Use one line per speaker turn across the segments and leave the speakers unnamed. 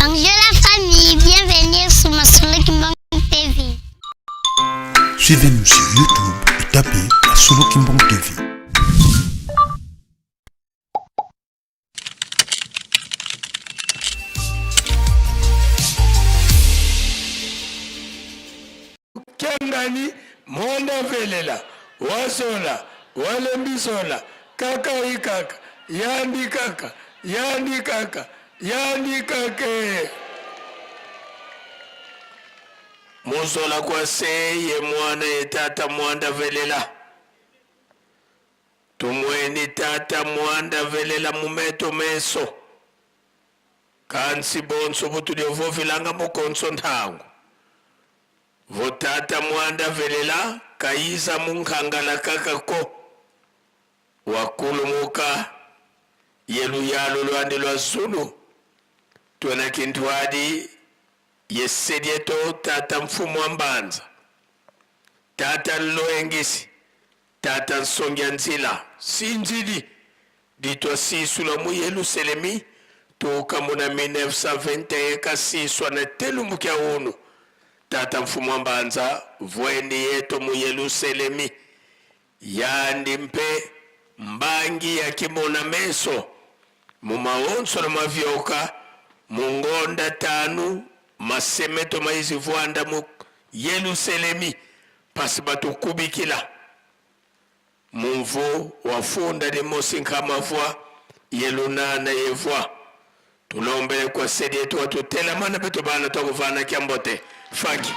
Bonjour la famille, bienvenue sur Masolo Kimbang TV.
Suivez-nous sur YouTube et tapez Masolo Kimbang TV.
Kiangani Mwanda Velela Wasola Walembisola Kaka Ikaka Yandi Kaka Yandi Kaka Yandi Kake Muzola kwa se ye mwana ye tata Mwanda Velela Tumweni tata Mwanda Velela mumeto meso Kansi bonso butudio-vovilanga mukonso ntangu. Votata mwanda velela kayiza munkangala kaka ko. Wakulumuka ye luyalu lwandi lwa zulu. Twena kintwadi ye sedieto tata mfumu wa mbanza. Tata nloengisi, tata nsongia nzila, sinzili Ditwa sisula mu Yeluselemi tuka muna 1921 kasiswa na telumbu kya unu. Tata Mfumu wa Mbanza vwendi yeto mu Yeluselemi yandi mpe mbangi ya kimona meso mu maonso na mavyoka mu ngonda tanu masemeto maizi vwanda mu Yeluselemi pasi batukubikila. Mumvu wafunda limosi nkhamavwa yelunana yevwa tulombele kwa sedietu watutelamana petu bana twakuvana kyambote faki.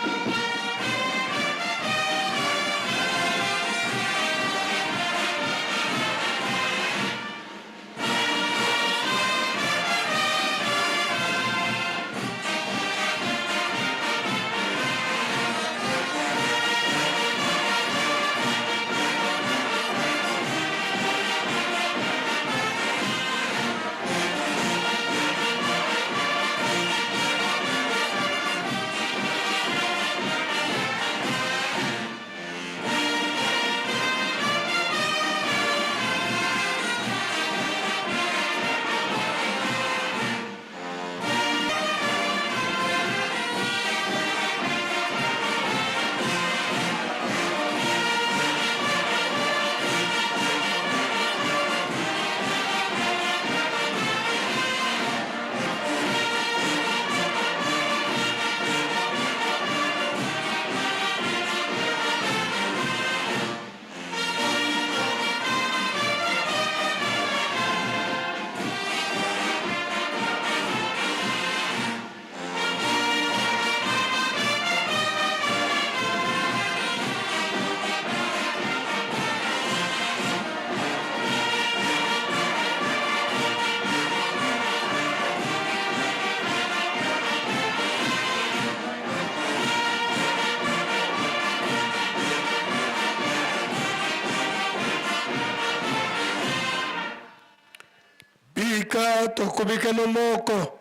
Bika tokubika no moko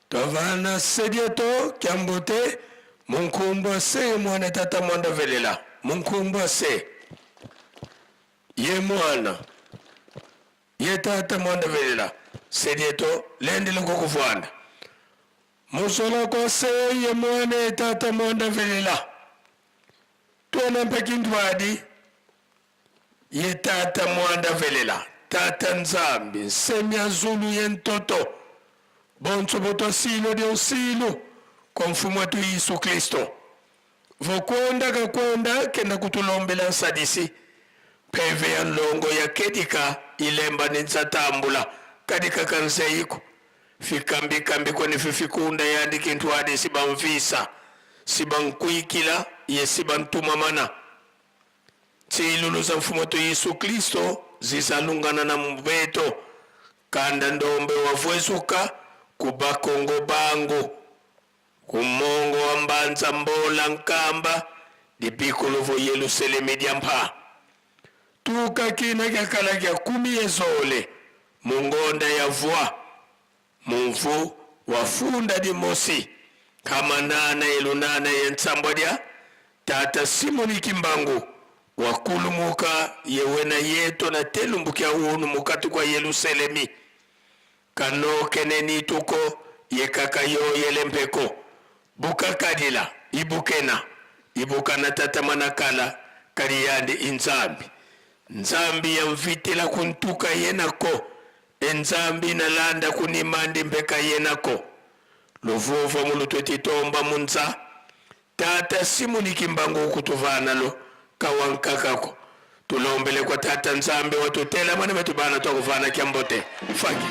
twavana sedieto kyambote munkumbwa se mwana tata mwanda velela munkumbwa se ye mwana ye tata mwanda velela sedieto lendele kokuvwanda musola kwa se ye mwana ye tata mwanda velela twena mpe kintwadi Ye tata mwanda velela tata Nzambi nsemi ya zulu ye ntoto bonso botwa silo dia usilu kwa mfumu wetu Yesu Kristo vokwenda kakwenda kenda kutulombela nsadisi mpeve ya nlongo ya kedika ilemba ni nzatambula kadika kanzeiko fikambikambi kweni fifikunda yandi kintu adi sibanvisa sibankuikila ye sibantumamana Tsilulu za Mfumu wetu Yesu Kristo zizalungana na mubeto kanda ndombe wavwezuka ku bakongo bangu ku mongo wa mbanza mbola nkamba dibikulu vo Yeluselemi dia mpha tuka kina kya kala kya kumi yezole mu ngonda ya vwa Mumvu wafunda dimosi kama nana elunana ye nsambwa dia tata Simoni Kimbangu wakulumuka yewena yeto na telumbu kya unu mukati kwa Yeluselemi. Kanoke ne nituko Ye kaka yo yele mpeko Bukakadila ibukena ibukana tata manakala kali yandi inzambi Nzambi ya mvitila kuntuka yenako e Nzambi nalanda kunimandi mpeka yenako Luvuva mulutwe titomba munza Tata Simoni Kimbangu kutuvana lo kawa nkakako tulombele kwa Tata Nzambe watutela mwana betu bana twakuvana kya mbote faki.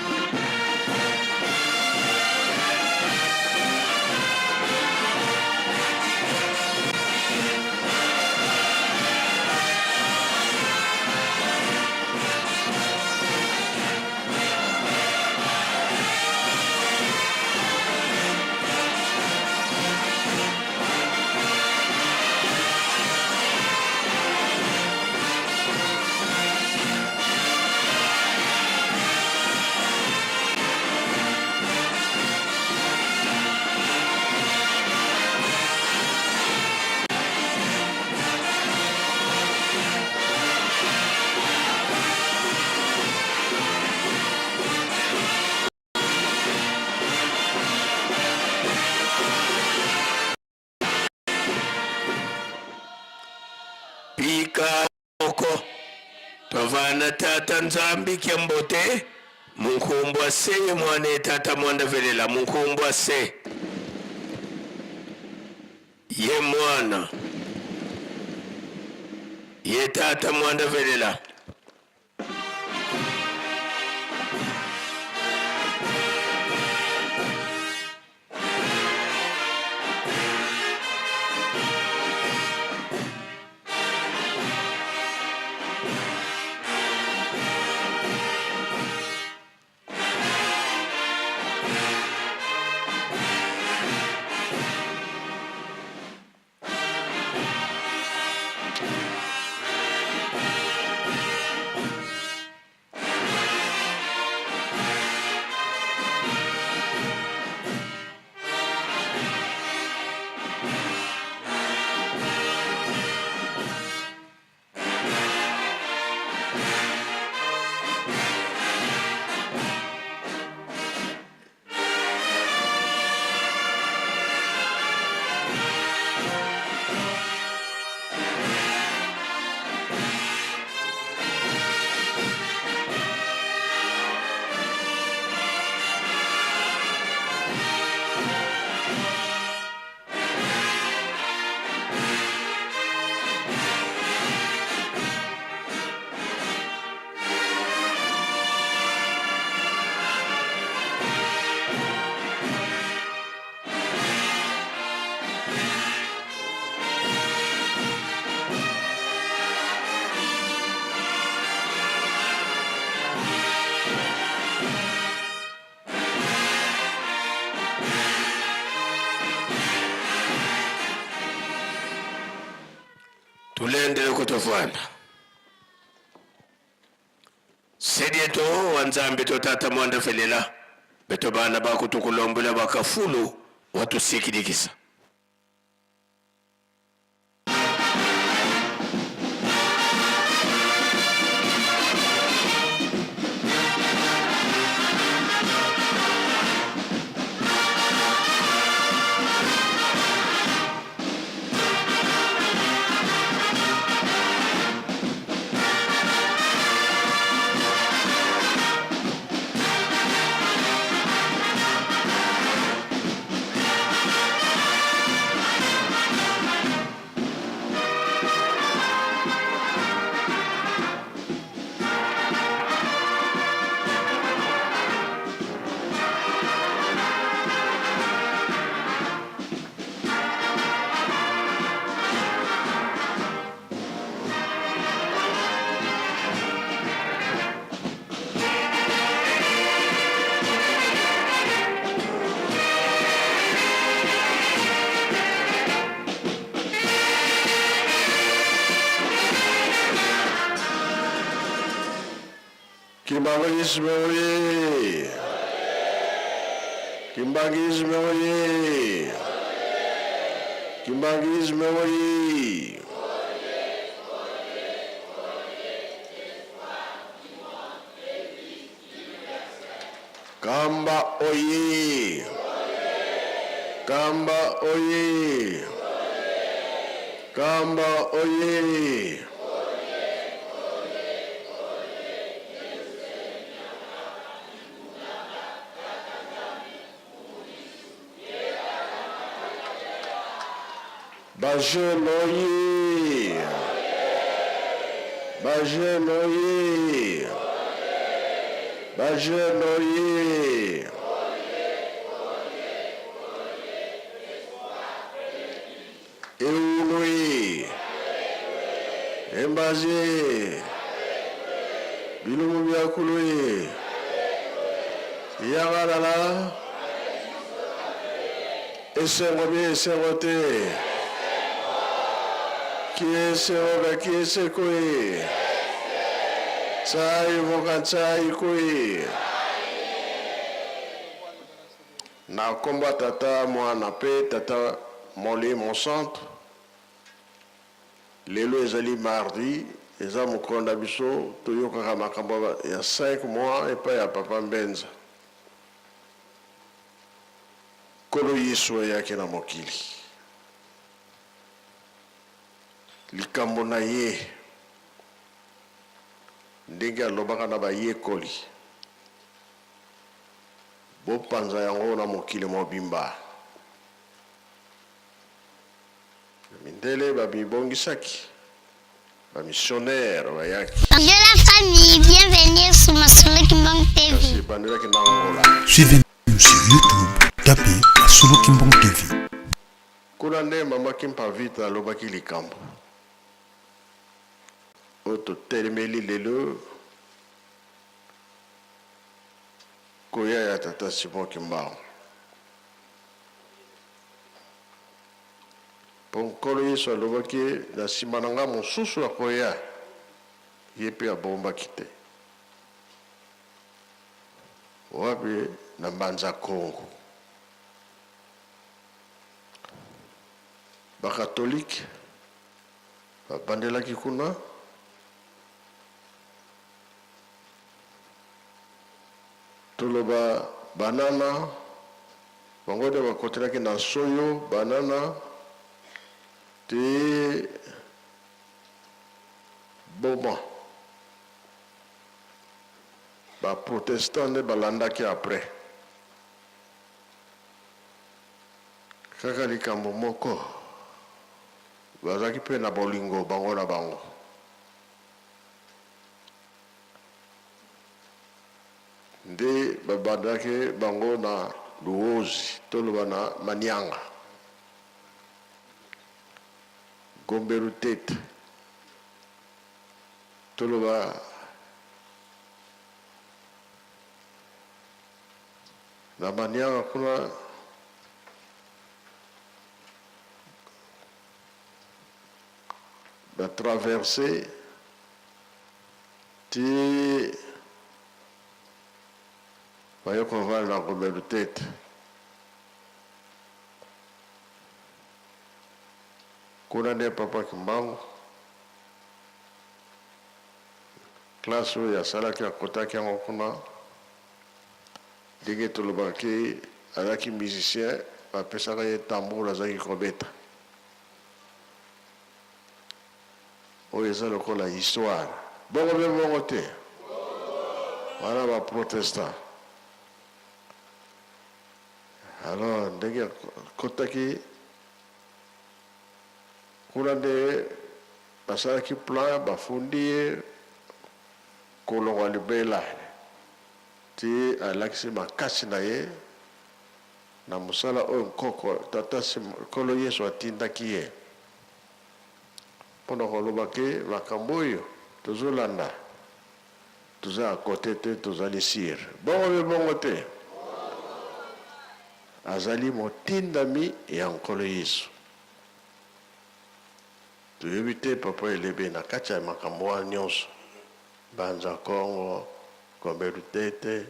Pika oko twavana tata Nzambi kya mbote munkumbwa se ye mwana tata mwanda velela munkumbwa se ye mwana ye tata mwanda velela. Tulendele kutofwana sedieto wa Nzambi to tata mwanda felela beto bana bakutukulombela bakafulu watusikilikisa.
Kimbanguisme oye! Kimbanguisme oye! Kimbanguisme oye! Kamba oye! Kamba oye! Kamba oye! Ba jeunes oye! Ba jeunes oye! Ba jeunes oye! Eunui! Embazi! Bilumu biakului! Yagalala! Esengo bi esengo te. Kiesengo ka kiesekoi. Tsai voka tsai kui. Na nkombo ya Tata, Mwana mpe Tata Molimo Santu. Lelo ezali mardi, eza mokolo na biso toyokaka makambo ya 5 mois epai ya Papa Mbenza. Nkolo Yesu ayaki na mokili. Likambo na ye, ndenge alobaka na bayekoli, Bopanza yango na mokili mobimba. Mindele bamibongisaki, ba missionnaires bayaki.
Bonjour la famille, bienvenue sur Masolo Kimbang
Kasi
TV.
ebandelaki na Angola.
Suivez-nous sur YouTube, tapez Masolo Kimbang TV.
Kuna nde Mama Kimpa Vita alobaki likambo oyo totelemeli lelo, koya ya Tata Simon Kimbangu. Mpo Nkolo Yesu alobaki, Na nsima na ngai mosusu akoya, ye mpe abombaki te. Wapi? Na Mbanza Kongo. Bakatolike babandelaki kuna. Toloba banana. Bango nde bakotelaki na soyo, banana, te boma. Ba protestants nde balandaki après. Kaka likambo moko, bazalaki mpe na bolingo bango na bango. Nde babandaki bango na Luozi, toloba na Manianga, Gombe Lutete, toloba na Manianga kuna. Ba traverse Ti baye kovanda na Gombe Lutete. Kuna nde Papa Kimbangu classe oyo asalaki akotaki yango kuna ndenge tolobaka ke azalaki musicien bapesaka ye tambour azalaki kobeta. Oyo eza lokola histoire. Bongo pe bongo te? Wana ba protestants. Alors ndenge akotaki kuna nde basalaki plan bafundi ye kolongwa libela ti alakisi makasi na ye na mosala oyo nkoko tata Nkolo Yesu atindaki ye. Pona koloba ke makambo oyo tozo landa toza à cote te tozali sur. Bongo pe bongo te? Azali motindami ya Nkolo Yesu. Toyebi te papa Elebe na kati ya makambo wana nionso, Mbanza Kongo, Gombe Lutete,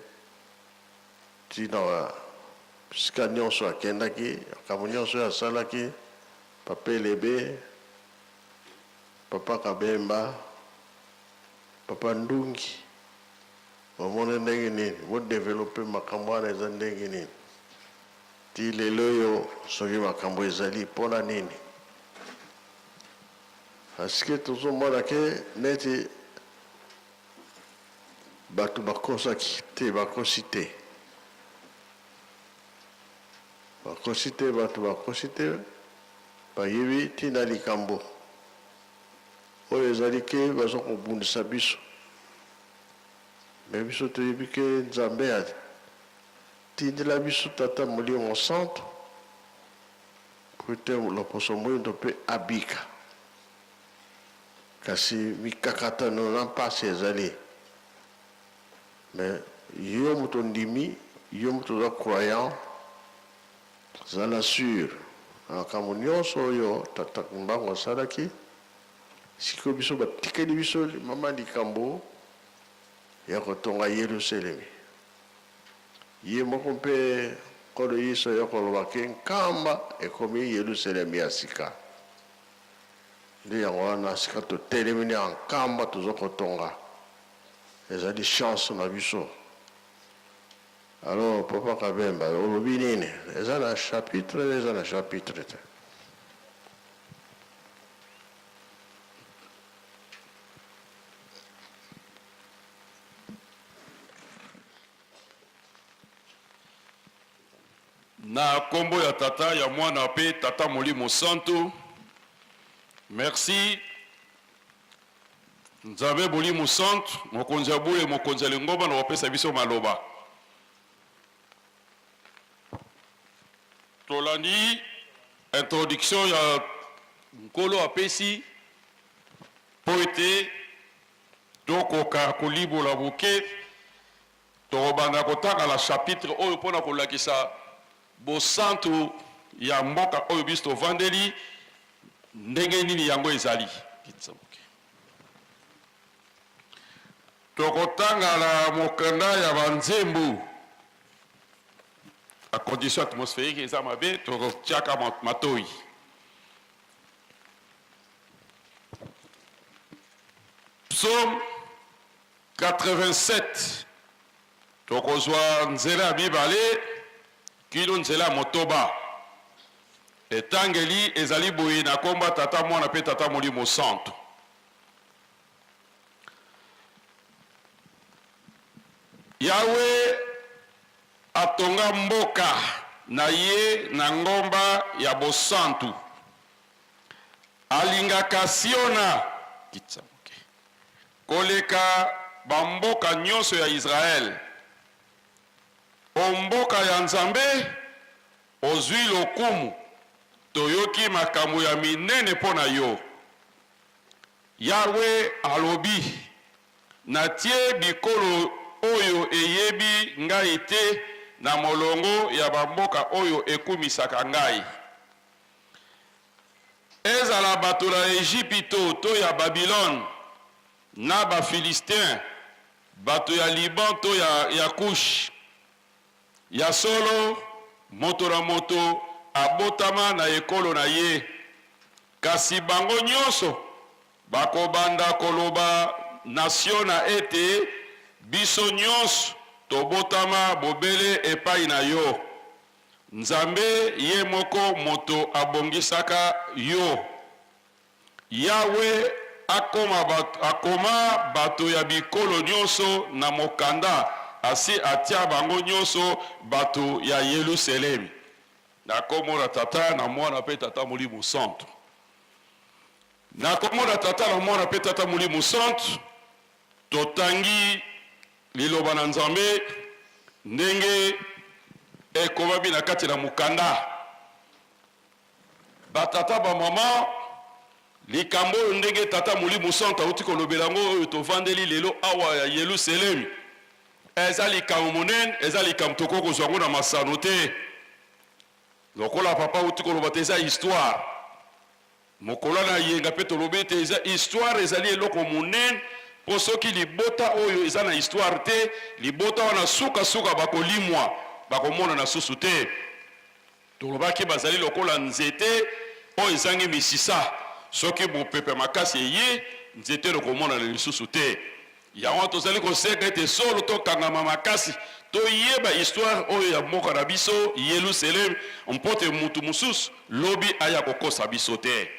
ti na bisika nionso akendaki, makambo nionso oyo asalaki, Papa Elebe, Papa Kabemba, Papa Ndungi, bomoni ndenge nini bo developper makambo wana eza ndenge nini? Ti lelo oyo soki makambo ezali pona nini? Parce que tozo mona ke neti batu bakosaki te, bakosi te. Bakosi te, batu bakosi te, bayebi tina likambo oyo ezali ke bazo kobundisa biso. Mais biso toyebi ke Nzambe a tindela biso Tata Molimo Santu po ete loposo moindo pe abika. Kasi mikakatano na mpasi ezali. Mais yo moto ondimi, yo moto oza croyant, zala sur na makambo nionso oyo Tata Kimbangu asalaki. Sikoyo biso batikeli biso mama likambo ya kotonga Yeluselemi. Ye moko mpe Nkolo Yesu aya koloba ke Nkamba ekomi Yeluselemi ya sika. Nde yango wana sika totelemi na Nkamba tozo kotonga. Ezali chance na biso. Alors papa Kabemba olobi nini? Eza na chapitre eza na chapitre te.
Na kombo ya Tata, ya Mwana pe Tata Molimo Santu. Merci Nzambe Molimo Santu, mokonzi ya bule, mokonzi ya lingomba na kopesa biso maloba. Tolandi introduction ya Nkolo apesi mpo ete tokoka kolibola moke. Tokobanda kotanga la chapitre oyo mpo na kolakisa bosantu ya mboka oyo biso tovandeli, ndenge nini yango ezali. Tokotanga na mokanda ya banzembo. La condition atmospherique eza mabe, tokotiaka matoyi. Psaume 87, tokozwa nzela ya mibale kino nzela ya motoba. Etangeli ezali boye na komba Tata, Mwana mpe Tata Molimo Santu. Yawe atonga mboka na ye na ngomba ya bosantu. Alingaka Siona koleka bamboka nyonso ya Israele. O mboka ya Nzambe, ozwi lokumu, toyoki makambo ya minene mpo na yo. Yawe alobi, Natie bikolo oyo eyebi ngai te na molongo ya bamboka oyo ekumisaka ngai. Ezala bato na Ejipito to ya Babilone, na Bafilistin, bato ya Liban to ya, ya Kush. Ya solo, moto na moto abotama na ekolo na ye, kasi bango nyonso bakobanda koloba na Siona ete, Biso nyonso tobotama bobele epai na yo. Nzambe ye moko moto abongisaka yo. Yawe akoma akoma bato ya bikolo nyonso na mokanda, asi atia bango nyonso bato ya Yelusalemi. Na kombo na Tata, na Mwana mpe Tata Molimo Santu. Na kombo na Tata, na Mwana mpe Tata Molimo Santu, totangi Liloba na Nzambe ndenge ekomami na kati na mokanda. Ba tata ba mama, likambo oyo ndenge Tata Molimo Santu auti kolobela yango oyo tovandeli lelo awa ya Yelusalemi, eza likambo monene, eza likambo tokoki kozwa yango na masano te. Lokola papa auti koloba te, eza histoire. Mokolo na yenga mpe tolobi ete eza histoire, ezali eloko monene mpo soki libota oyo eza na histoire te, libota wana suka suka bakolimwa, bakomonana susu te. Tolobaki bazali lokola nzete oyo ezangi misisa, soki mopepe makasi eye, nzete ekomonana lisusu te. Yango wana tozali kosenga ete solo tokangama makasi, toyeba histoire oyo ya mboka na biso Yelusalemi, mpo te mutu mosusu lobi aya kokosa biso te.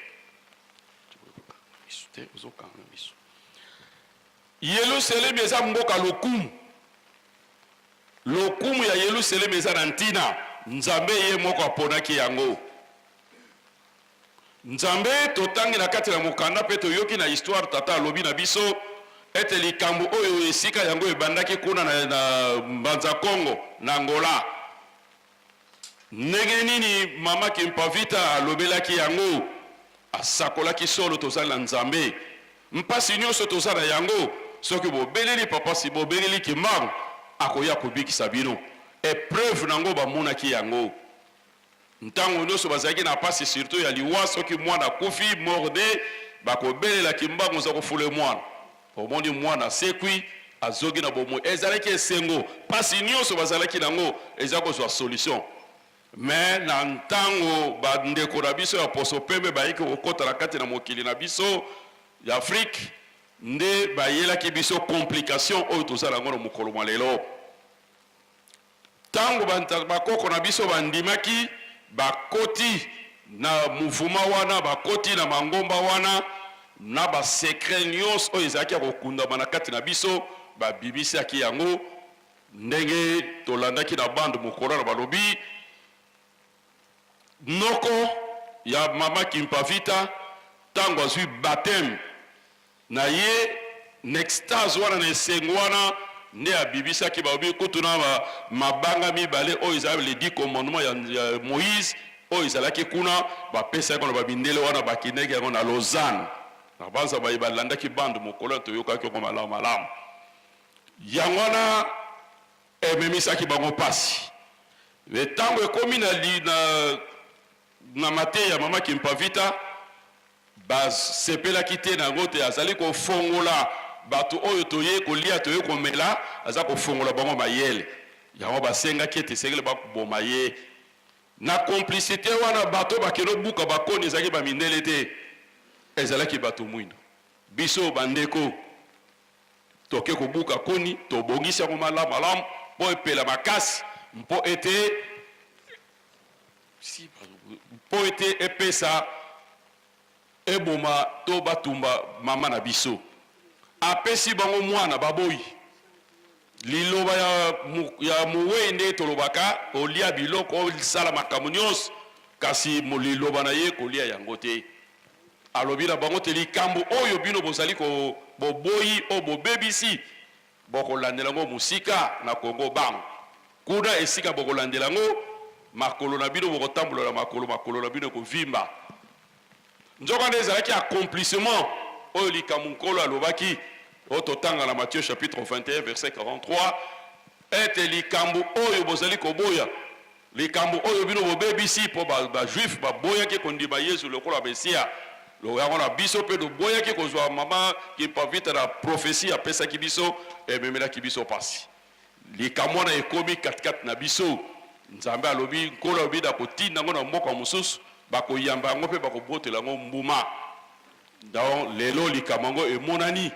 Yelusalemi eza mboka lokumu. Lokumu ya Yelusalemi eza na ntina. Nzambe ye moko aponaki yango. Nzambe, totangi na kati na mokanda mpe toyoki na histoire, tata alobi na biso ete likambo oyo esika yango ebandaki kuna na, na Mbanza Kongo na Angola. Ndenge nini mama Kimpavita alobelaki yango? Asakolaki solo tozali na Nzambe. Mpasi nyonso toza na yango, soki bobeleli papa si bobeleli Kimbangu akoya kobikisa bino. Epreuve nango bamonaki yango. Ntango nionso bazalaki na pasi surtout ya liwa soki mwana akufi mort de bakobelela kimbangu oza kofule mwana omoni mwana asekwi azogi na bomoi ezalaki esengo pasi nionso bazalaki nango eza kozwa solution mais na ntango ba ndeko na biso ya poso pembe bayaki kokota na kati na mokili na biso ya Afrique nde bayelaki biso complication oyo toza nango na mokolo mwa lelo. Tango bakoko na biso bandimaki, bakoti na muvuma wana, bakoti na mangomba wana, na ba secrets nionso oyo ezalaki ya kokundama na kati na biso, babimisaki yango ndenge tolandaki na bande mokolo wana balobi, Noko ya mama Kimpa Vita tango azui bapteme na ye na extase wana na esengo wana nde abibisaki balobi kutu na ba mabanga mibale oyo ezali les dix commandements ya, ya Moïse oyo ezalaki kuna bapesaki yango na ba mindele wana bakendaki yango na Lausanne na banza baye balandaki bande mokolo toyokaki yango malamu malamu yango wana Ememisaki bango mpasi. Mais tango ekomi na, na, na mateya ya mama Kimpavita, basepelaki te na yango te. Azali kofongola bato oyo toye kolia, toye komela, aza kofongola bango mayele. Yango basengaki ete esengeli bakoboma ye. Na complicite wana, bato bakende kobuka bakoni ezalaki ba mindele te, ezalaki bato mwindo. Biso bandeko Toke kobuka koni, tobongisi yango malamu malamu mpo epela makasi, mpo ete mpo ete epesa eboma to batumba mama na biso. Apesi bango mwana, baboyi liloba ya, ya mowei. Nde tolobaka olia biloko, osala makambo nyonso, kasi liloba na ye kolia yango te. Alobi na bango te, Likambo oyo bino bozali ko, boboyi oyo bobebisi, bokolandela yango mosika na Congo bangu. Kuna esika bokolandela yango, makolo na bino bokotambola na makolo, makolo na bino ekovimba. Nzokande ezalaki accomplissement oyo likambo Nkolo alobaki, oyo totanga na Matthieu chapitre 21 verset 43, ete likambo oyo bozali koboya, Likambo oyo bino bobebisi, mpo ba Juifs baboyaki kondima Yesu lokola Mesia, yango na biso mpe toboyaki kozwa mama Kimpa Vita na prophetie apesaki biso, ememelaki biso pasi. Likambo wana ekomi katikati na biso. Nzambe alobi, Nkolo alobi, nakotinda yango na mboka mosusu, bakoyamba yango mpe bakobotela yango mbuma. Donc lelo likambo yango emonani.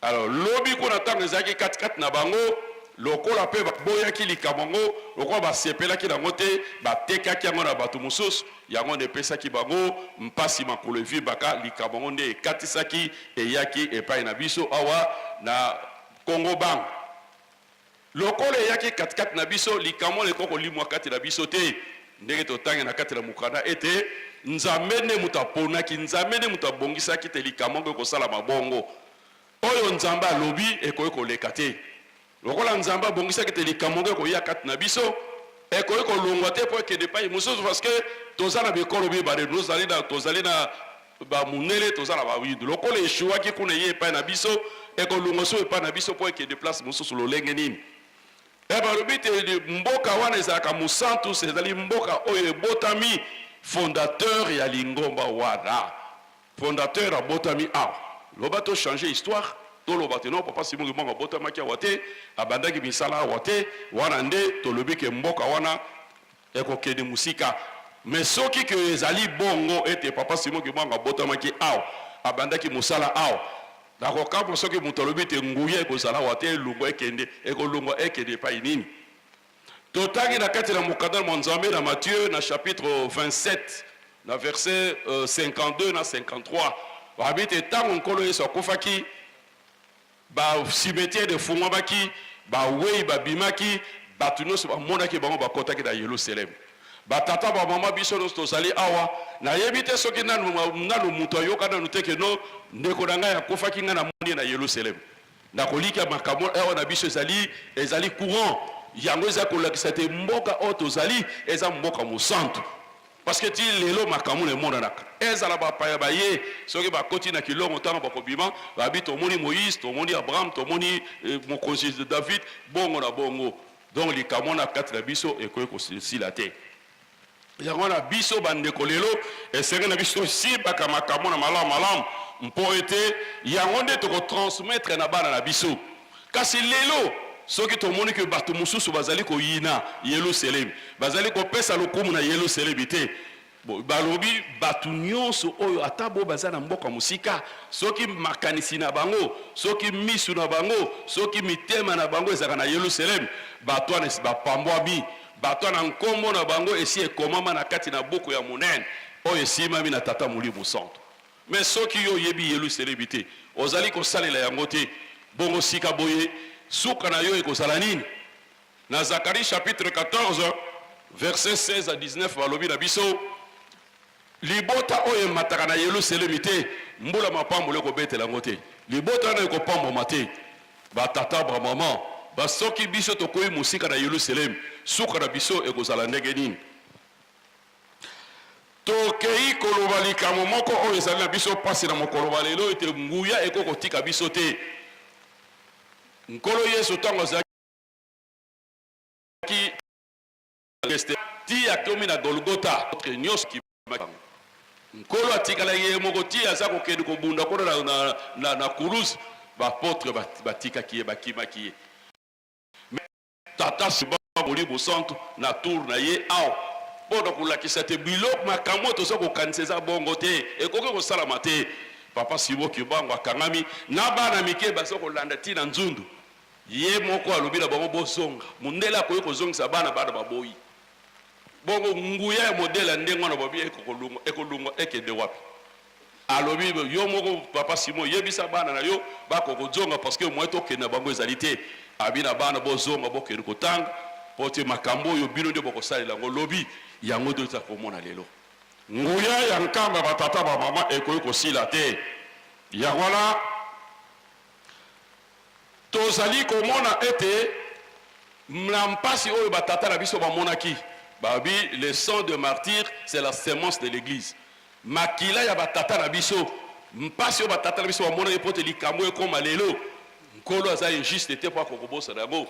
Alors, lobi kuna ntango ezalaki katikati na bango, lokola mpe baboyaki likambo yango, lokola basepelaki na yango te, batekaki yango na bato mosusu, yango nde epesaki bango mpasi, makolo evimbaka, likambo yango nde ekatisaki, eyaki epai na biso awa na Congo Bank. Lokola eyaki katikati na biso, likambo wana ekoki kolimwa kati na biso te, ndenge totangi na kati na mokanda ete Nzambe nde moto aponaki, Nzambe nde moto abongisaki te likambo yango ekosalama bongo. Oyo Nzambe alobi ekoki koleka te. Lokola Nzambe abongisaki te likambo yango ekoya kati na biso, ekoki kolongwa te mpo ekende epai mosusu, parce que toza na bikolo mibale, tozali na, tozali na Ba mundele toza na ba windo lokola echouaki kuna eye epai na biso ekolongwa so epai na biso po ekende place mosusu lolenge nini? E balobi te mboka wana ezalaka mosantu, ezali mboka oyo ebotami fondateur ya lingomba wana, fondateur abotami awa. Loba to changer histoire, toloba te non papa Simon Kimbangu abotamaki awa te, abandaki misala awa te, wana nde tolobi ke mboka wana Ekokende mosika. Mais soki que ezali bongo ete papa Simon Kimbangu abotamaki awa, abandaki mosala awa, Nakokamwa soki moto alobi ete nguya ekozala awa te, elongwa ekende, ekolongwa ekende epai nini? Totangi na kati na mokanda mwa Nzambe na Matthieu na chapitre 27 na verset 52 na 53, balobi ete ntango Nkolo Yesu akufaki, ba cimetière efungwamaki, bawei babimaki, bato nyonso bamonaki bango bakotaki na Yelusaleme. Ba tata, ba mama, biso nyonso tozali awa, nayebi te soki nanu nanu moto ayoka nanu te ke no ndeko na ngai akufaki, ngai namoni ye na Yelusaleme. Nakolika makambo awa na biso ezali ezali courant, yango eza kolakisa te mboka oyo tozali eza mboka mosantu. Parce que ti lelo makambo na emonanaka, ezala bapaya baye soki bakoti na kilongo ntango bakobima, babi tomoni Moïse, tomoni Abraham, tomoni mokonzi David, bongo na bongo. Donc likambo wana kati na biso ekoki kosila te. Yango wana biso bandeko lelo esengeli na biso tosimbaka makambo na malamu malamu, mpo ete yango nde tokotransmettre na bana na biso. Kasi lelo soki tomoni ke bato mosusu bazali koyina Yelusalemi, bazali kopesa lokumu na Yelusalemi te, balobi bato nyonso oyo ata bo baza na mboka mosika, soki makanisi na bango, soki misu na bango, soki mitema na bango ezalaka na Yelusalemi, bato wana esi bapambwami. Bato wana nkombo na bango esi ekomama na kati na buku ya monene oyo esimami na Tata Molimo Santu. Mais soki yo oyebi Yelusalemi te, ozali kosalela yango te, bongo sika boye suka na yo ekozala nini? Na Zacharie chapitre 14 verset 16 à 19 balobi na biso, libota oyo emataka na Yelusalemi te, mbula mapamboli ekobetela yango te, libota wana ekopambwama te. Batata, bamama, basoki biso tokoyi mosika na Yelusalemi, suka na biso ekozala ndenge nini? Tokei koloba likambo moko oyo ezali na biso mpasi na mokolo wa lelo, ete nguya ekoki kotika biso te. Nkolo Yesu ntango azalaki ti akomi na Golgota, nyonso Nkolo atikalaki ye moko ti aza kokende kobunda kuna na, na, na, na kuruze. Bapotre batikaki ye, bakimaki ye. Tata Simba Molimo Santu na tour na ye awa mpo na kolakisa te biloko makambo oyo toza kokanisa eza bongo te, ekoki kosalama te. Papa Simon Kimbangu akangami na bana mike baza kolanda ti na nzundu, ye moko alobi na bango bozonga. Mondele akoki kozongisa bana, bana baboyi. Bongo nguya ya modele ya ndenge wana babi ekolungwa, ekolungwa ekende wapi? Alobi yo moko papa Simon yebisa bana na yo bako kozonga parce que moyen tokende na bango ezali te. Abi na bana bozonga bokende kotanga po te makambo oyo bino nde bokosalela yango lobi, yango nde toza komona lelo. Nguya ya nkamba ba tata ba mama ekoki kosila te. Yango wana tozali komona ete na mpasi oyo ba tata na biso bamonaki, babi le sang de martyr c'est la semence de l'eglise. Makila ya ba tata na biso, mpasi oyo ba tata na biso bamonaki mpo te likambo ekoma lelo, Nkolo aza injuste te mpo akokobosana yango,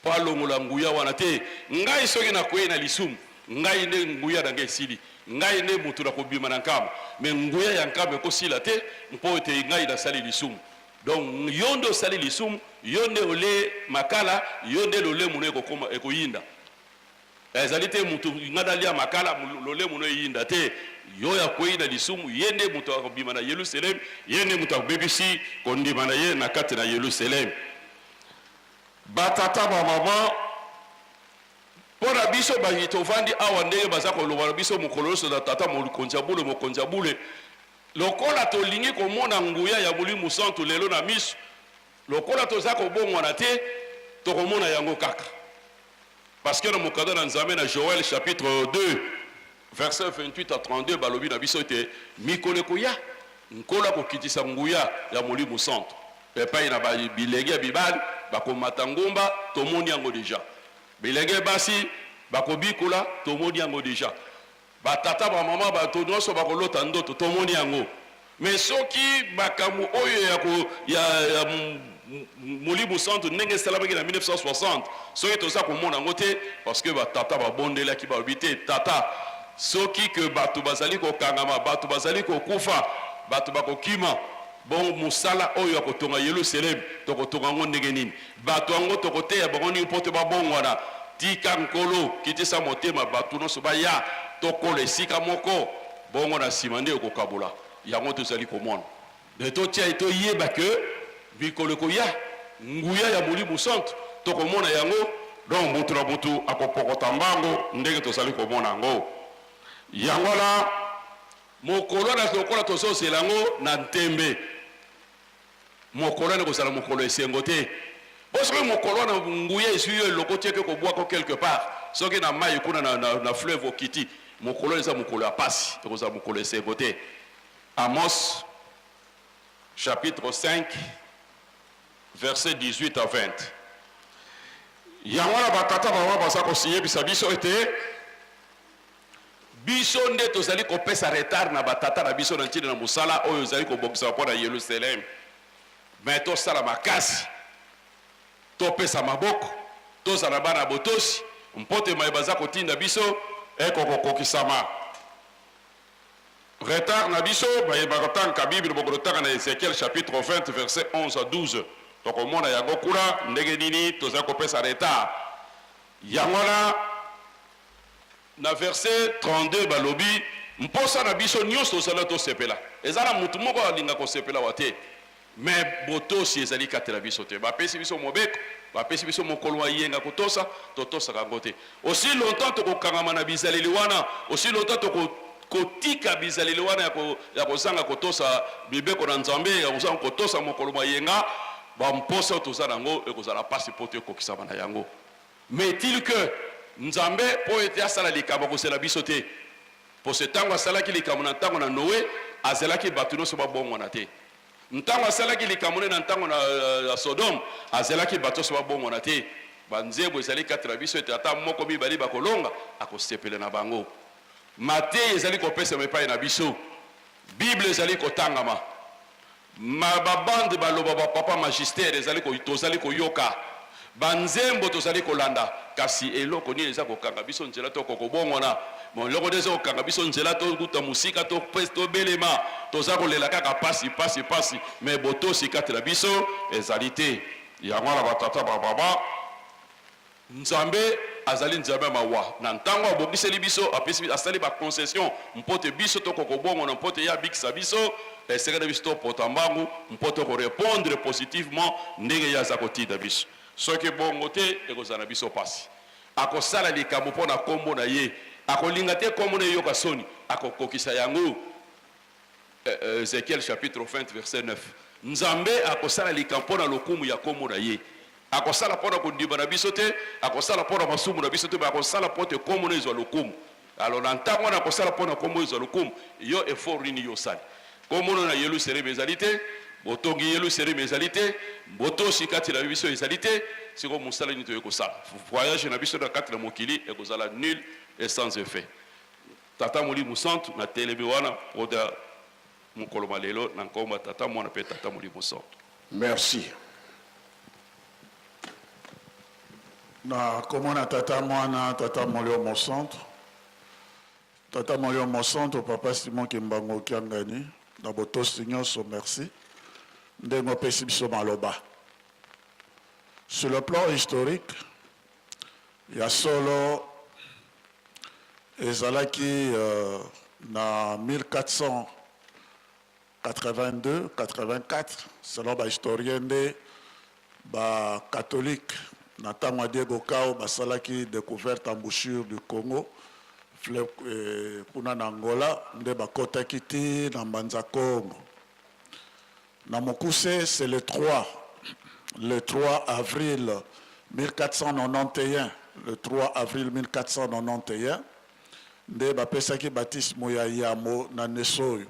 mpo alongola nguya wana te. Ngai soki nakwei na lisumu, ngai nde nguya na ngai esili, ngai nde moto nakobima na nkamba, mais nguya ya nkamba ekosila te mpo ete ngai nasali lisumu. Donc yo nde osali lisumu, yo nde ole makala, yo nde lolemo no ekokoma ekoyinda. Ezali te mutu nga nalia makala lolemo no eyinda te. Yo oyo akweyi na lisumu, ye nde moto akobima na Yelusalemi, ye nde moto akobebisi kondima na ye na kati na Yelusalemi. Ba tata, ba mama, mpo na biso baye tovandi awa, ndenge baza koloba na biso mokolo nyonso na tata mokonzi ya bule, mokonzi ya bule, lokola tolingi komona nguya ya Molimo Santu lelo na miso, lokola toza kobongwana te, tokomona yango kaka. Parce que na mokanda na Nzambe na Joël chapitre 2 verset 28 à 32 balobi na biso ete mikolo ekoya Nkolo akokitisa nguya ya Molimo Santu epai na bilenge ya mibali, bakomata ngomba, tomoni yango deja. Bilenge basi bakobikola, tomoni yango deja. Ba tata, ba mama, bato nyonso bakolota ndoto, tomoni yango. Mais soki makambo oyo ya ko ya, ya Molimo Santu ndenge esalamaki na 1960, soki toza komona yango te, parce que batata babondelaki, balobi te tata, soki ke bato bazali kokangama, bato bazali kokufa, bato bakokima, bongo mosala oyo ya kotonga Yelusalemi tokotonga yango ndenge nini? Bato yango tokoteya bango nini mpo te babongwana? Tika Nkolo, kitisa motema, bato nyonso baya, tokola esika moko, bongo na nsima nde okokabola. Yango tozali komona. De totia toyeba ke mikolo ekoya nguya ya Molimo Santu tokomona yango, donc mutu na mutu akopokota mbango ndenge tozali komona yango. Yango wana mokolo wana lokola tozozela yango na ntembe, mokolo wana ekozala mokolo esengo te. Po soki mokolo wana nguya ezwi yo elokoti eke kobwako quelque part, soki na mayi kuna na, na, na fleuve okiti, mokolo wana eza mokolo ya pasi, ekozala mokolo esengo te. Amos chapitre 5 verset 18 à 20. Yango wana batata baba baza kosiyebisa biso ete biso nde tozali kopesa retard na batata na biso na ntina na mosala oyo ezali kobongisama mpo na Yelusaleme. Me tosala makasi, topesa maboko, tozala bana botosi mpo te maye baza kotinda biso ekokokokisama. Retard na biso, baye bakotangaka Bible bokotanga na Ezechiel chapitre 20 verset 11 à 12. Tokomona yango kuna ndenge nini tozali kopesa retard. Yango wana na verset 32 balobi mposa na biso nyonso tozali tosepela. Eza na mutu moko alinga kosepela wa te. Mais botosi ezali kati na biso te. Bapesi biso mobeko, bapesi biso mokolo wa yenga kotosa, totosaka yango te. Aussi longtemps tokokangama na bizaleli wana, aussi longtemps toko kotika bizaleli wana ya, ko, ya kozanga kotosa mibeko na Nzambe, ya kozanga kotosa mokolo mwa yenga, ba mposa oyo toza na yango ekozala mpasi mpo toekokisama na yango. Mais est-il que Nzambe mpo ete asala likambo akozela biso te? Mpo se ntango asalaki likambo na ntango na Noe, azelaki bato nyonso babongwana te. Ntango asalaki likambo nde na ntango na ya Sodome, azelaki bato nyonso babongwana te. Banzembo ezali kati na biso ete ata moko mibali bakolonga, akosepela na bango. Mateya ezali kopesama epai na biso, Bible ezali kotangama, ma ba bande baloba ba papa magistère ezali ko, tozali koyoka banzembo tozali kolanda, kasi eloko nini eza kokanga biso nzela to kokobongwana? Bon, eloko nini eza kokanga biso nzela tokuta mosika tobelema, toza kolela kaka pasi pasi pasi, mais botosi kati na biso ezali te. Yango wana batata bababa Nzambe azali Nzambe ya mawa. Na ntango abongiseli biso, apesi, asali ba concessions mpo te biso tokoka kobongwana, mpo te ye abikisa biso, esengeli biso topota mbangu mpo to ko repondre positivement ndenge ye aza kotinda biso. Soki bongo te, ekozala na biso pasi. Akosala likambo mpo na nkombo na ye. Akolinga te nkombo na ye eyoka soni. Akokokisa yango. Ezekiel chapitre 20 verset 9. Nzambe akosala likambo mpo na lokumu ya nkombo na ye. Akosala mpo na kondima na biso te, akosala mpo na masumu na biso te, me akosala mpo te nkombo na ezwa lokumu. Alors na ntango wana akosala mpo na nkombo ezwa lokumu, yo effort nini yo osali? Nkombo na Yelusaleme ezali te, botongi Yelusaleme ezali te, botosi kati na biso ezali te. Sikoyo mosala nini toyei kosala? Voyage na biso na kati na mokili ekozala nul et sans effet. Tata Molimo Santu, natelemi wana mpo na mokolo mwa lelo na nkombo ya Tata, Mwana mpe Tata Molimo Santu.
Merci.
Na komona Tata Mwana, Tata Molimo Mosantu, Tata Molimo Mosantu, Papa Simon Kimbangu Kiangani, na botosi nyonso, merci ndenge opesi biso maloba. Sur le plan historique, ya solo Ezalaki na 1482, 84 selon ba historiens nde ba catholiques na tango ya Diego Cao basalaki decouverte embouchure du Congo fleuve kuna na Angola nde bakotaki ti na Mbanza Kongo. Na mokuse c'est le 3 le 3 avril 1491 le 3 avril 1491 nde bapesaki batisimo ya yambo na Nesoyo.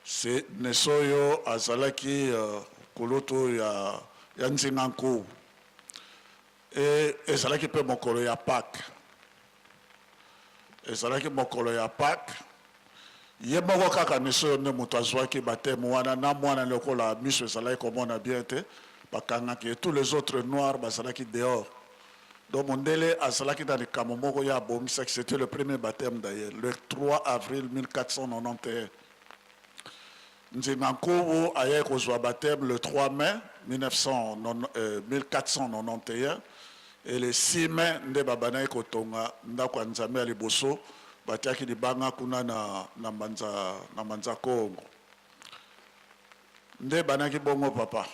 Se Nesoyo azalaki kulutu ya, ya Nzinga Nkuwu. E ezalaki mpe mokolo ya Pâques. Ezalaki mokolo ya Pâques. Ye moko kaka Nesoyo nde moto azuaki bapteme wana na mwana lokola miso ezalaki komona bien te, bakangaki ye. Tous les autres noirs bazalaki dehors. Donc mondele azalaki na likambo moko ye abongisaki, c'etait le premier bapteme d'ailleurs, le 3 avril 1491. Nzinga Nkuwu ayaki kozua bapteme le 3 mai 1491 et le 6 mai nde babandaki kotonga ndako ya Nzambe ya liboso, batiaki libanga kuna na na Mbanza na Mbanza Kongo. Nde ebandaki bongo papa.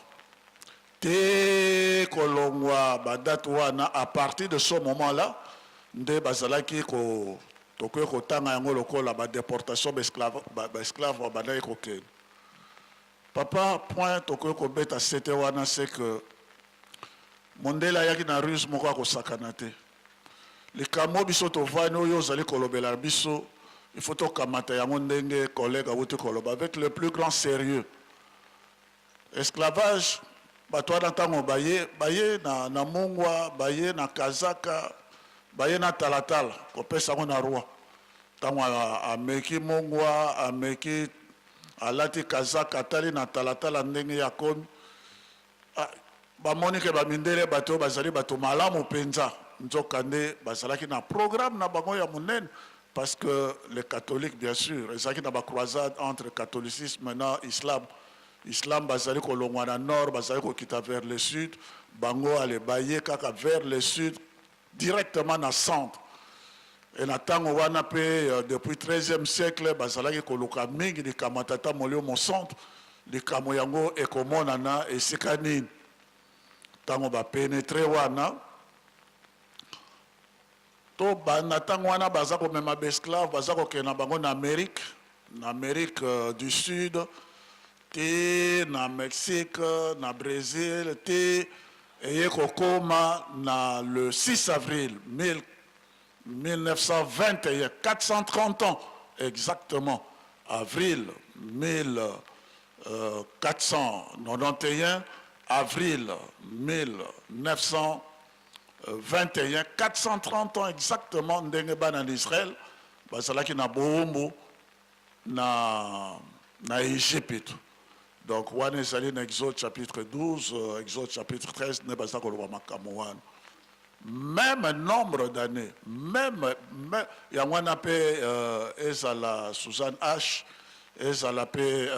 Tee kolongwa ba date wana à partir de ce moment là nde bazalaki ko tokoki kotanga yango lokola ba deportation ba esclave ba esclave babandaki kokende. Papa point tokoki kobeta sete wana c'est que mondele ayaki na ruse moko ya kosakana te. Likambo biso tovandi oyo ozali kolobela biso il faut tokamata yango ndenge collègue awuti koloba avec le plus grand sérieux. Esclavage bato wana ntango baye baye na, na mungwa baye na kazaka baye na talatala kopesa yango na roi ntango ameki mungwa ameki alati kazaka atali na talatala ndenge ye akomi ah, bamoni ke bamindele bato oyo bazali bato malamu mpenza nzokande bazalaki na programme na bango ya monene parce que les catholiques bien sûr ezalaki na bacroisade entre catholicisme na islam. Islam bazali kolongwa na nord bazali kokita vers le sud, bango ale baye kaka vers le sud directement na centre. E na ntango wana mpe depuis 13e siècle bazalaki koluka mingi likambo ya Tata Molimo Mosantu, likambo yango ekomonana esika nini. Ntango bapenetre wana to na ntango wana baza komema baesclave baza kokende na bango na Amérique, na Amérique du Sud te na Mexique, na Brésil te eye kokoma na le 6 avril 1921, 430 ans exactement, avril 1491, avril 1921, 430 ans exactement ndenge bana na Israël bazalaki na bowumbu na, na Egypte. Donc wana ezali na Exode chapitre 12, Exode chapitre 13 nde baza koloba makambo wana. Même nombre d'années, même, même yango wana mpe ezala Suzanne H, ezala mpe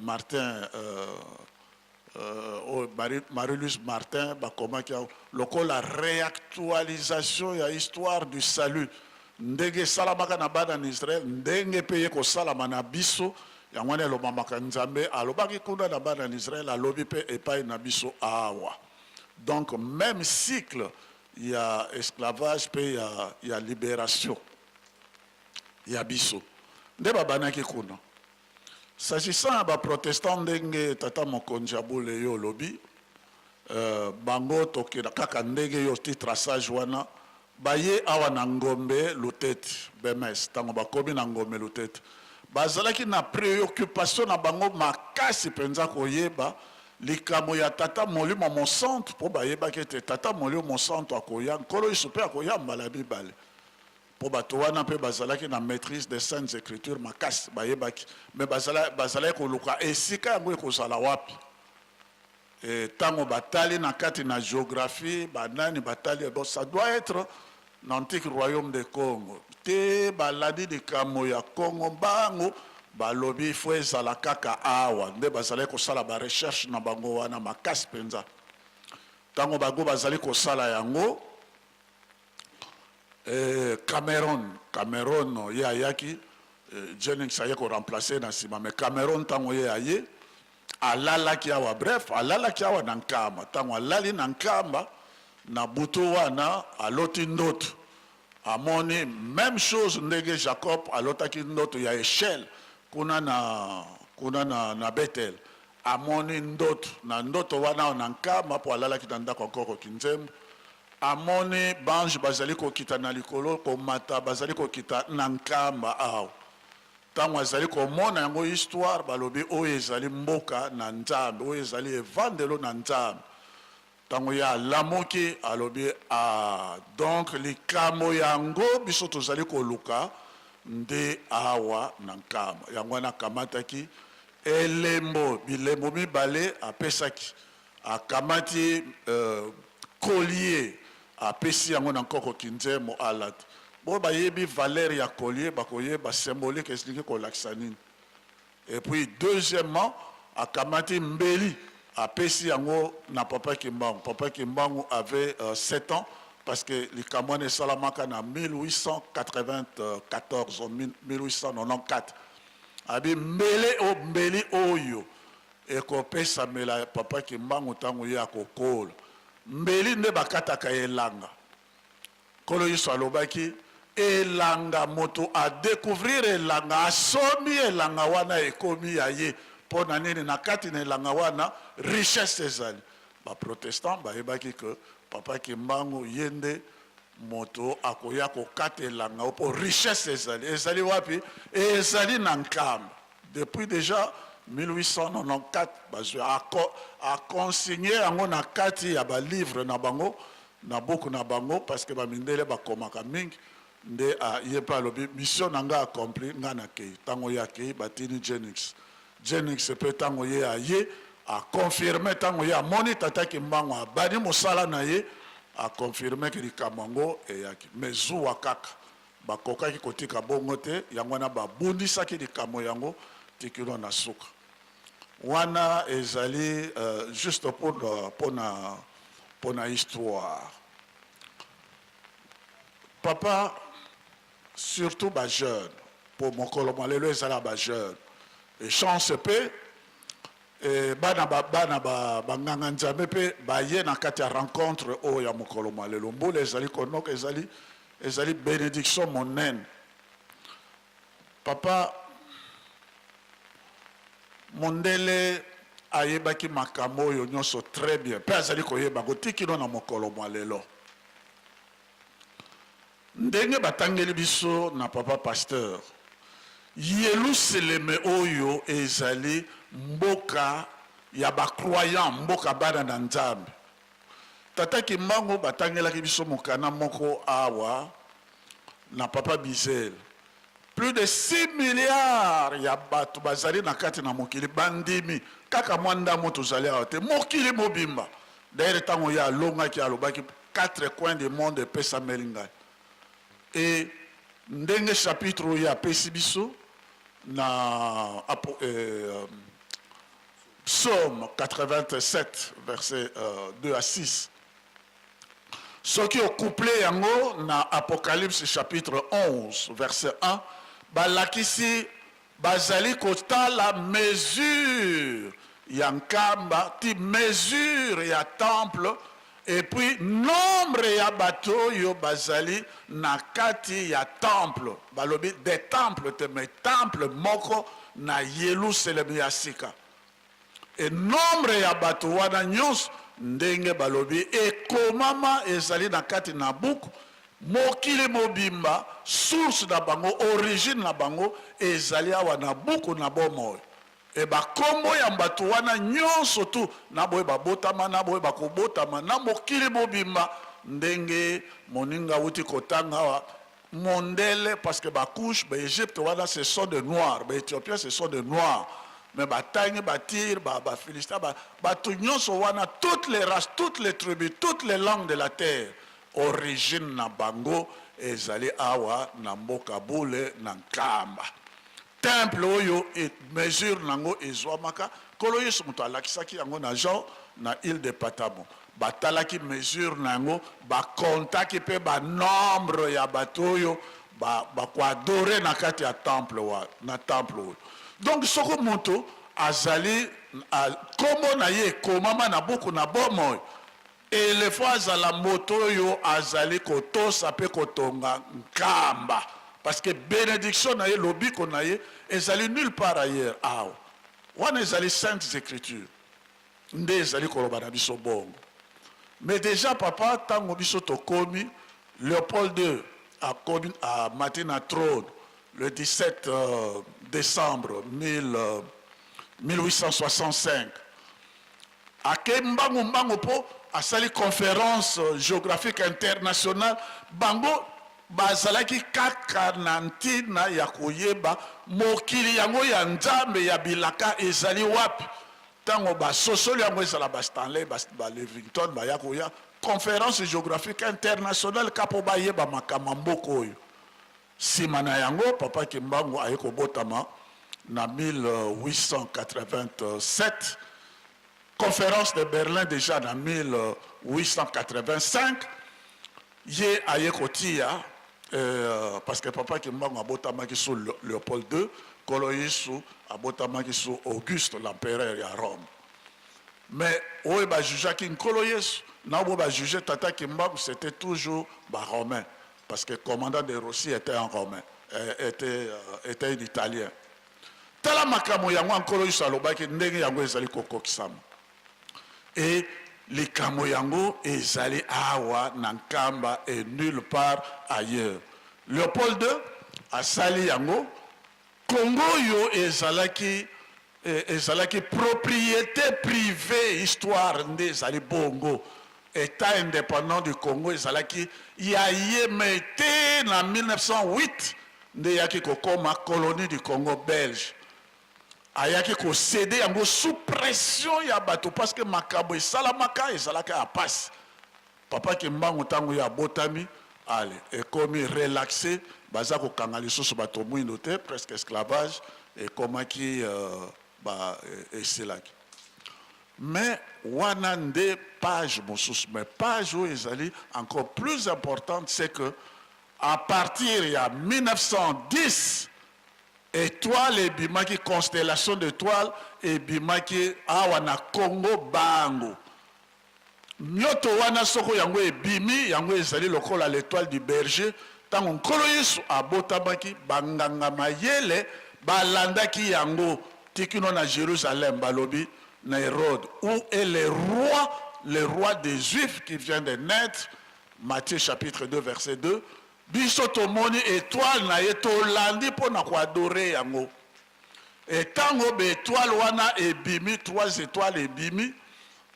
Martin oyo Marie-Louise Martin bakomaki yango lokola réactualisation ya histoire du salut ndenge esalamaka na bana na Israël, ndenge mpe ye kosalama na biso. Yango wana elobamaka Nzambe alobaki kuna na bana na Israël, alobi mpe epai na biso awa. Donc même cycle ya esclavage mpe ya libération ya biso nde babanaki kuna. S'agissant ya baprotestant, ndenge tata mokonzi abule yo olobi, bango tokenda kaka ndenge yo ti traçage wana baye awa na Ngombe Lutete BMS. Ntango bakomi na Ngombe Lutete, bazalaki na préoccupation na bango makasi mpenza koyeba likambo ya Tata Molimo Mosantu, mpo bayebaki ete Tata Molimo Mosantu akoya, Nkolo Yesu mpe akoya mbala mibale, mpo bato wana mpe bazalaki na maîtrise des saintes écritures makasi, bayebaki me bazalaki koluka esika yango ekozala wapi. Ntango batali na kati na géographie, banani batali, bon, ça doit être na antique royaume de Congo te. Balandi likambo ya Congo, bango balobi fo ezala kaka awa. Nde bazalaki kosala barecherche na bango wana makasi mpenza. Ntango bango bazali kosala yango, Cameron ye ayaki, Jennings aye koremplace na nsima, mais Cameron ntango ye aye alalaki awa, bref alalaki awa na Nkamba. Ntango alali na Nkamba na butu wana, aloti ndoto, amoni même chose ndenge Jacob alotaki ndoto ya échelle kuna na Bethel. Amoni ndoto, na ndoto wana na Nkamba, mpo alalaki na ndako ya Nkoko Kinzembo, amoni bange bazali kokita na likolo, komata, bazali kokita na Nkamba awa. Ntango azali komona yango histoire, balobi oyo ezali mboka na Nzambe, oyo ezali evandelo na Nzambe. Ntango ye alamuki, alobi: "Ah, donc likambo yango biso tozali koluka nde awa na Nkamba." Yango wana akamataki elembo, bilembo mibale apesaki. Akamati collier, apesi yango na Nkoko Kinzemo alata. Bo bayebi valeur ya collier, bakoyeba symbolique elingi kolakisa nini. Et puis deuxièmement, akamati mbeli, apesi yango na papa Kimbangu. Papa Kimbangu avait 7 ans, parce que likambo wana esalamaka na 1894, 1894. Abi mbele o mbeli oyo. Ekopesamela Papa Kimbangu tango ye akokola. Mbeli nde bakataka elanga. Nkolo Yesu alobaki, Elanga, moto a decouvrir elanga, asombi elanga wana ekomi ya ye. Mpo na nini? Na kati na elanga wana richesse ezali. Ba protestants bayebaki que Papa Kimbangu ye nde moto akoya kokata elanga oyo mpo richesse ezali. Ezali wapi? Ezali na Nkamba. Depuis dejà 1894 bazwi a consigne yango na kati ya ba livres na bango, na buku na bango parce que ba mindele bakomaka mingi nde ye mpe alobi mission na nga accompli, nga nakeyi. Tango ye akeyi batini Jennings, Jennings mpe tango ye aye a confirme, tango ye amoni tata Kimbangu abandi mosala na ye a confirme que likambo yango eyaki mais zuwa kaka. Bakokaki kotika bongo te, yango wana babundisaki likambo yango ti kino na suka. Wana ezali juste pour pona pona histoire. Papa, surtout ba jeunes, po mokolo mwa lelo ezala ba jeunes, et chance pe Et bana ba bana ba ba nganga nzambe pe baye na kati ya rencontre oyo ya mokolo mwa lelo. Mbula ezali konoka, ezali ezali benediction monene. Papa mondele ayebaki makambo oyo nyonso très bien pe azali koyeba yango ti kino na mokolo mwa lelo. Ndenge batangeli biso na papa pasteur, Yeluseleme oyo ezali mboka ya ba croyants, mboka bana na Nzambe. Tata Kimbangu batangelaki biso mokana moko awa na papa Bizel. Plus de 6 milliards ya bato bazali na kati na mokili bandimi kaka mwa ndambo tozali awa te, mokili mobimba. D'ailleurs tango ye alongaki alobaki Quatre coins du monde epesameli ngai. Et ndenge chapitre oyo apesi biso na euh, Psaume 87 verset euh, 2 à 6 soki ocouple yango na Apocalypse chapitre 11 verset 1 balakisi Bazali kotala mesure ya nkamba ti mesure ya temple et puis nombre ya bato oyo bazali na kati ya temple. Balobi des temples te mais temple moko na Yeluselemi ya sika. Et nombre ya bato wana nyonso ndenge balobi ekomama ezali na kati na buku, mokili mobimba source na bango, origine na bango ezali awa na buku na bomoi. Et ba kombo ya bato wana nyonso tout na boye babotama na boye bakobotama na mokili mobimba ndenge moninga awuti kotanga awa Mondele parce que ba couche ba Egypte wana ce sont des noirs, ba Ethiopiens ce sont des noirs mais ba tangi ba Tyr ba ba Philistins ba batu nyonso wana toutes les races, toutes les tribus, toutes les langues de la terre origine na bango ezali awa na mboka bule na Nkamba. Temple oyo e mesure na yango ezwamaka, Nkolo Yesu moto alakisaki yango na Jean na ile de Patamo. Batalaki mesure na yango, ba comptaki pe ba nombre ya bato oyo ba bako adorer na kati ya temple wa na temple oyo. Donc soko moto azali kombo na ye ekomama na buku na bomoi, Il faut azala moto oyo azali kotosa mpe kotonga nkamba parce que benediction na ye, lobiko na ye ezali nulle part ailleurs awa. Wana ezali saintes ecritures nde ezali koloba na biso bongo. Mais dejà papa tango biso tokomi Leopold ii akomi amati na trone le 17 decembre 1865. Akei mbangu mbangu mpo asali conference geographique internationale. Bango bazalaki kaka na ntina ya koyeba mokili yango ya Nzambe ya bilaka ezali wapi. Ntango basosoli yango, ezala ba Stanley, ba Livingstone baya koya conference geographique internationale kaka mpo bayeba makambo ya mboka oyo. Sima na yango, Papa Kimbangu aye kobotama na 1887, Conference de Berlin dejà na 1885, ye aye kotiya. Euh, parce que papa Kimbangu abotamaki sous Léopold II, Nkolo Yesu abotamaki sous Auguste l'empereur ya Rome. Mais oyo ba jugeaki Nkolo Yesu na oyo ba juger tata Kimbangu, c'était toujours ba Romains, parce que commandant de Rossi était un Romain, était un Italien. Tala makambo yango ya Nkolo Yesu alobaki ndenge yango ezali kokokisama. Et likambo yango ezali awa na Nkamba et nulle part ailleurs. Leopold II asali yango. Congo oyo ezalaki propriété privée, histoire nde ezali bongo. État indépendant du Congo ezalaki ya ye, mais te na 1908 nde eyaki kokoma colonie du Congo belge. Ayaki kocéder yango sous pression ya bato, parce que makambo esalamaka ezalaka ya pasi. Papa Kimbangu, ntango ye abotami, ale ekomi relaxé, baza kokanga lisusu bato mwindo te, presque esclavage ekomaki esilaki. Mais wana nde page mosusu. Mais page oyo ezali encore plus importante, c'est que à partir ya 1910, étoile ebimaki, constellation d'étoile ebimaki awa na Congo Bango. Mioto wana, soko yango ebimi, yango ezali lokola l'étoile du berger. Ntango Nkolo Yesu abotamaki, banganga mayele balandaki yango tikino na Jérusalem. Balobi na Hérode: "Où est le roi, le roi des Juifs qui vient de naître?" Matthieu chapitre 2 verset 2. Biso tomoni étoile na ye, tolandi mpo na koadorer yango. Ntango baétoile wana ebimi, trois étoiles ebimi,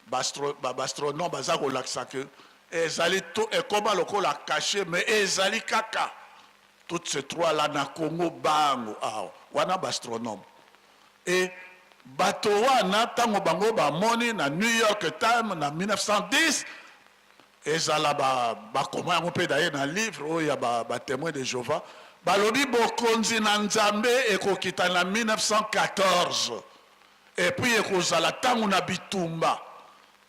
baastronome baza kolakisa ke ezali to ekóma lokola caché, mais ezali kaka toutes ces trois là na Congo Bango awa. Wana baastronome e bato wana, ntango bango bamoni na New York Times na 1910, ezala bakoma yango mpe daye na livre oyo ya batémoin de Jéhovah, balobi bokonzi na Nzambe ekokita na 1914 et puis ekozala ntango na bitumba.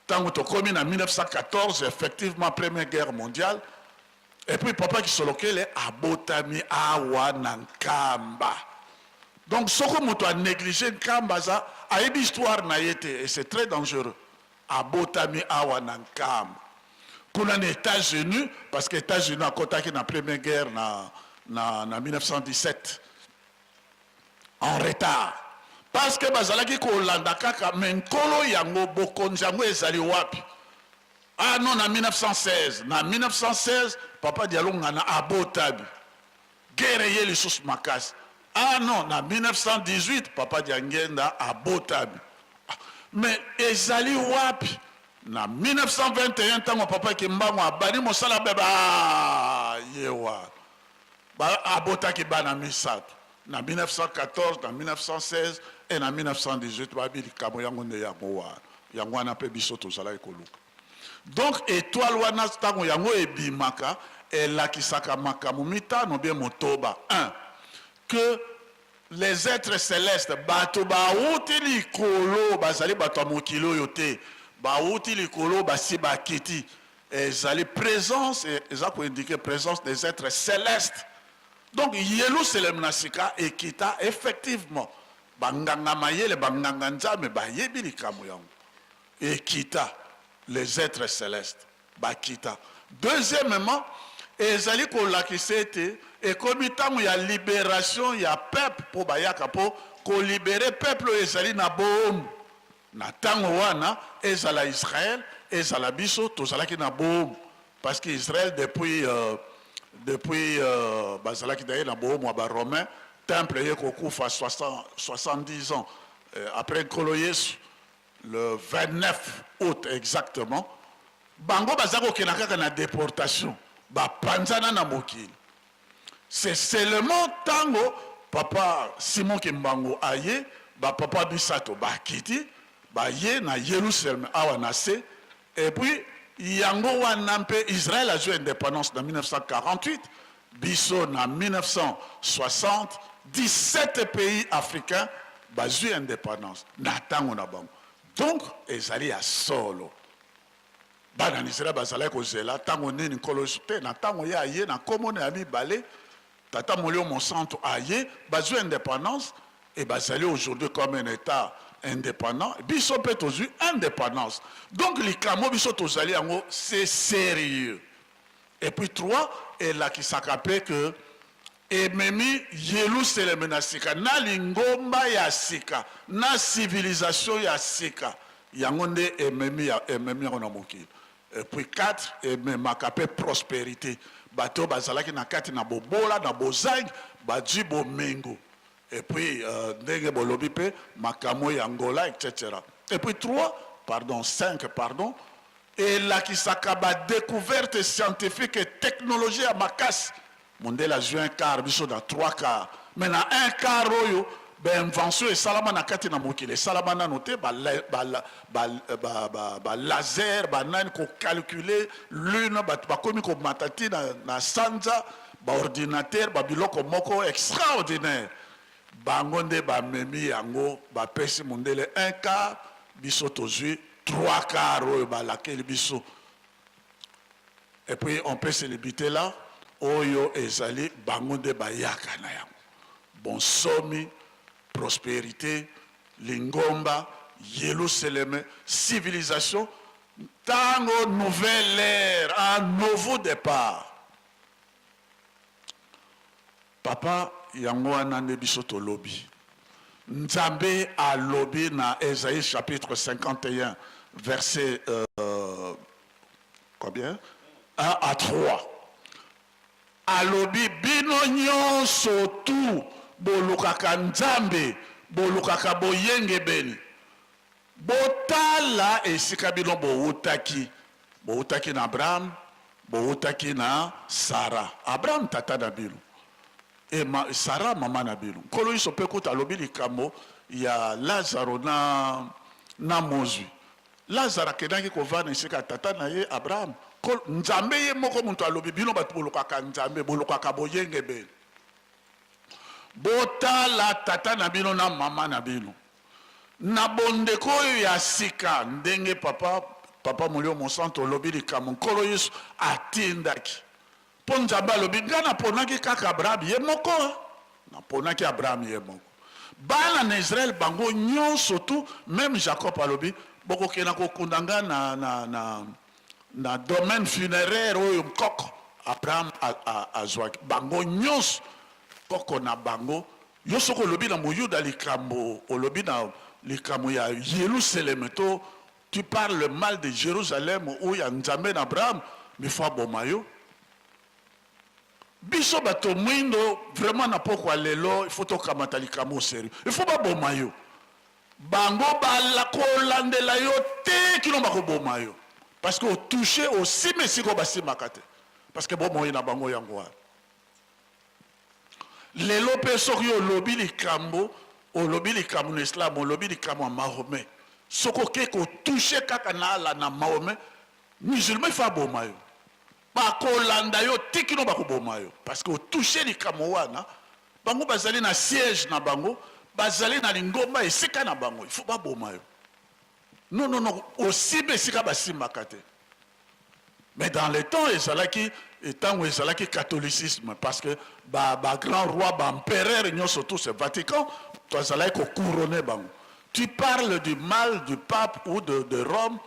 Ntango tokómi na 1914, effectivement, Première Guerre mondiale. Et puis papa Kisolokele abotami awa na Nkamba. Donc soko moto anéglige Nkamba, aza ayebi histoire na ye te, et c'est très dangereux. Abotami awa na Nkamba. Kuna na États-Unis, parce que États-Unis akɔtaki na Première Guerre na 1917 en retard, parce que bazalaki kolanda kaka me nkolo yango, bokonzi yango ezali wapi? Ah non, na 1916, na 1916 papa Dialungana abotami, guerre ye lisusu makasi. Ah non, na 1918 papa Diangenda abotami. Ah, mais ezali wapi? Na 1921, ntango papa Kimbangu abandi mosala, beba ye wana abotaki bana misato na 1914, na 1916 et na 1918. Babi likambo yango nde yango wana, yango wana mpe biso tozalaki koluka. Donc étoile wana, ntango yango ebimaka, elakisaka makambo mitano bien motoba. 1, que les êtres célestes, bato bauti likolo, bazali bato ya mokili oyo te, bauti likolo, basi bakiti. Ezali présence, eza koindiquer présence des êtres célestes. Donc Yelusalem na sika ekita effectivement. Banganga mayele, banganga Nzambe bayebi likambo yango. Ekita, les êtres célestes bakita. Deuxièmement, ezali kolakisa ete ekomi ntango ya libération ya peuple, mpo bayaka mpo kolibérer peuple oyo ezali na boombu. Na ntango wana, ezala Israel, ezala biso, tozalaki na boombu, parce que Israel depuis bazalaki daye na boombu ya baromain. Temple eye kokufa 60, 70 ans après Nkolo Yesu, le 29 août exactement. Bango baza kokenda kaka na déportation, bapanzana na mokili. C'est seulement ntango papa Simon Kimbangu aye, bapapa misato bakiti, baye na Yerusalem awa na se. Et puis yango wana mpe Israel azwi indépendance na 1948, biso na 1960. 17 pays africains bazwi indépendance na ntango na bango. Donc ezali ya solo. Bana na Israel bazalaki kozela ntango nini Nkolo Yesu te. Na ntango ye aye na nkombo na ya mibale, Tata Molimo Mosantu aye, bazwi independance et bazali aujourd'hui comme un Etat independant. Biso mpe tozwi independance. Donc likambo biso tozali yango c'est sérieux. Et puis trois, elakisaka mpe que ememi Yeluseleme na sika, na lingomba ya sika, na civilisation ya sika. Yango nde ememi ya, ememi yango na mokili. Et puis 4, ememaka mpe prosperite. Bato oyo bazalaki na kati na bobola, na bozangi, bazwi bomengo. Et puis euh, ndenge bolobi mpe makambo ya Angola, etc. Et puis 3, pardon, 5, pardon, elakisaka ba decouverte scientifique et technologie ya makasi. Mondele azwi un quart, biso na trois quart. Mais na un quart oyo ba invention esalama na kati na mokili esalama nano te, ba, ba, ba, ba, ba, ba laser, ba nani ko calculer lune, bato bakomi komata ti na, na sanza, ba ordinateur, ba biloko moko extraordinaire. Bango nde bamemi yango, bapesi mondele un quart, biso tozwi trois quarts oyo balakeli biso. Et puis on peut se limiter là, oyo ezali bango nde bayaka na yango. Bonsomi, prosperite, lingomba, Yeluseleme, civilisation, ntango nouvelle ère, un nouveau départ. Papa, yango wana nde biso tolobi. Nzambe alobi na Esaïe chapitre 51 verset euh, combien 1 à 3. Alobi bino nyonso tu bolukaka Nzambe, bolukaka boyengebeni. Botala esika bino bowutaki. Bowutaki na Abraham, bowutaki na Sara. Abraham tata na bino e ma, Sara mama na bino. Nkolo Yesu mpe kutu alobi likambo ya Lazaro na, na mozwi. Lazaro akendaki kovanda esika ya tata na ye Abraham. Nzambe ye moko moto alobi bino bato bolukaka Nzambe, bolukaka boyengebene. Botala tata na bino na mama na bino. Na bondeko oyo ya sika, ndenge papa, papa Molimo Mosantu olobi likambo Nkolo Yesu atindaki. Mpo Nzambe alobi, ngai naponaki kaka Abraham ye moko, naponaki Abraham ye moko. Bana na Israël bango nyonso tu, meme Jacob alobi, bokokenda kokunda ngai na, na, na, na domaine funeraire oyo nkoko Abraham azwaki. Bango nyonso, nkoko na bango Yo soki olobi na moyuda likambo, olobi na likambo ya Yelusaleme to tu parles le mal de Jerusalem ou ya Nzambe na Abraham, mais faut aboma yo. Biso bato mwindo vraiment na pokwa lelo il faut tokamata likambo au sérieux. Il faut baboma yo. Bango balakolandela yo te kino bakoboma yo. Parce que otouche osima esika oyo basimaka te. Parce que bomoi na bango yango wana. Lelo pe soki olobi likambo, olobi likambo na islam, olobi likambo ya Mahomet, soki oke ko toucher kaka na Allah na Mahomet, musulman il faut aboma yo. Bakolanda yo ti kino bakoboma yo parce que o toucher likambo wana, bango bazali na siège na bango, bazali na lingomba esika na bango, il faut baboma yo. Non, non, non, osimbi esika basimbaka te. Mais dans le temps ezalaki tango ezalaki catholicisme parce que ba ba grand roi ba empereur nyonso tout c'est Vatican tozalaki ko couronner bango. Tu parles du mal du pape ou de, de Rome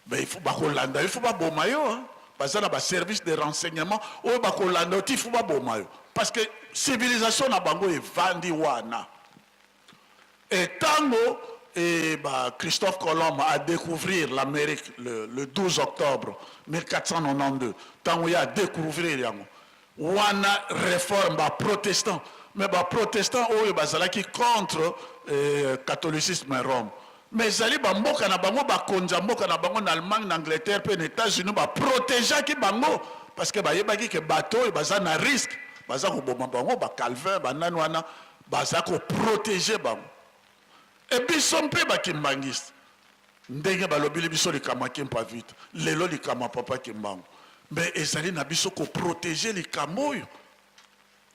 mais il faut bakolanda il faut baboma yo hein. Baza na ba service de renseignement oyo bakolanda yo ti faut baboma yo parce que civilisation na bango evandi wana. Et tango et ba Christophe Colomb a découvrir l'Amérique le, le 12 octobre 1492, tango ya découvrir yango wana réforme ba protestant, mais ba protestant oyo bazalaki contre eh, catholicisme Rome, mais ezali ba mboka na bango bakonzi ya mboka na bango na Allemagne, na Angleterre pe na États-Unis ba protégeaki bango parce que bayebaki ke bato oyo baza na risque baza koboma bango ba Calvin ba nani wana Baza ko proteger bango. Et biso mpe ba kimbanguiste ndenge balobili biso likambo ya Kimpa Vita, lelo likambo ya Papa Kimbangu, mais ezali na biso ko proteger likambo oyo.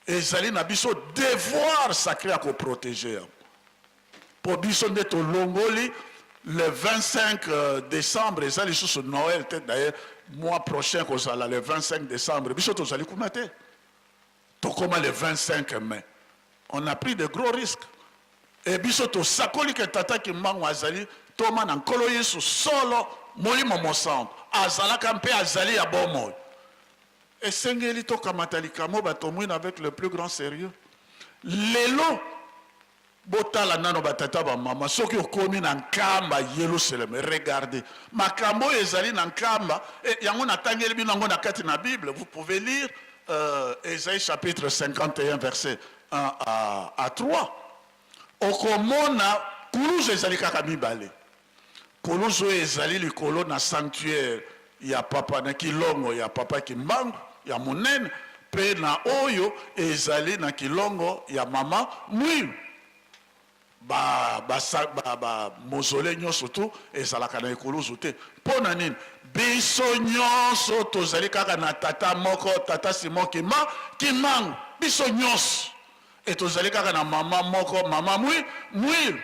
Ezali na biso devoir sacre ya ko proteger yango. Po biso nde tolongoli. Le 25 décembre eza lisusu Noël te. D'ailleurs, mois prochain kozala le 25 décembre, biso tozali kuna te. Tokóma le 25 mai. On a pris de gros risques e biso tosakoli ke Tata Kimbangu azali toma na Nkolo Yesu solo, Molimo Mosantu azalaka mpe azali ya bomoi. Esengeli tokamata likambo bato mwina avec le plus grand sérieux. Lelo botala nano batata, bamama, soki okomi na Nkamba Yelusaleme, regarde makambo oyo ezali na Nkamba. Yango natangeli bino yango na kati na Bible. Vous pouvez lire Ésaïe chapitre 51, verset 1 à 3. Okomona kuluzu ezali kaka mibale. Kuluzu oyo ezali likolo na sanctuaire ya papa, na kilongo ya papa Kimbangu ya monene, mpe na oyo ezali na kilongo ya mama Mwilu. Ba, ba, ba, ba mausolée nyonso tu ezalaka na ekuluzu te. Mpo na nini? Biso nyonso tozali kaka na tata moko, tata Simon Kimbangu, biso nyonso. E tozali kaka na mama moko, mama Mwilu.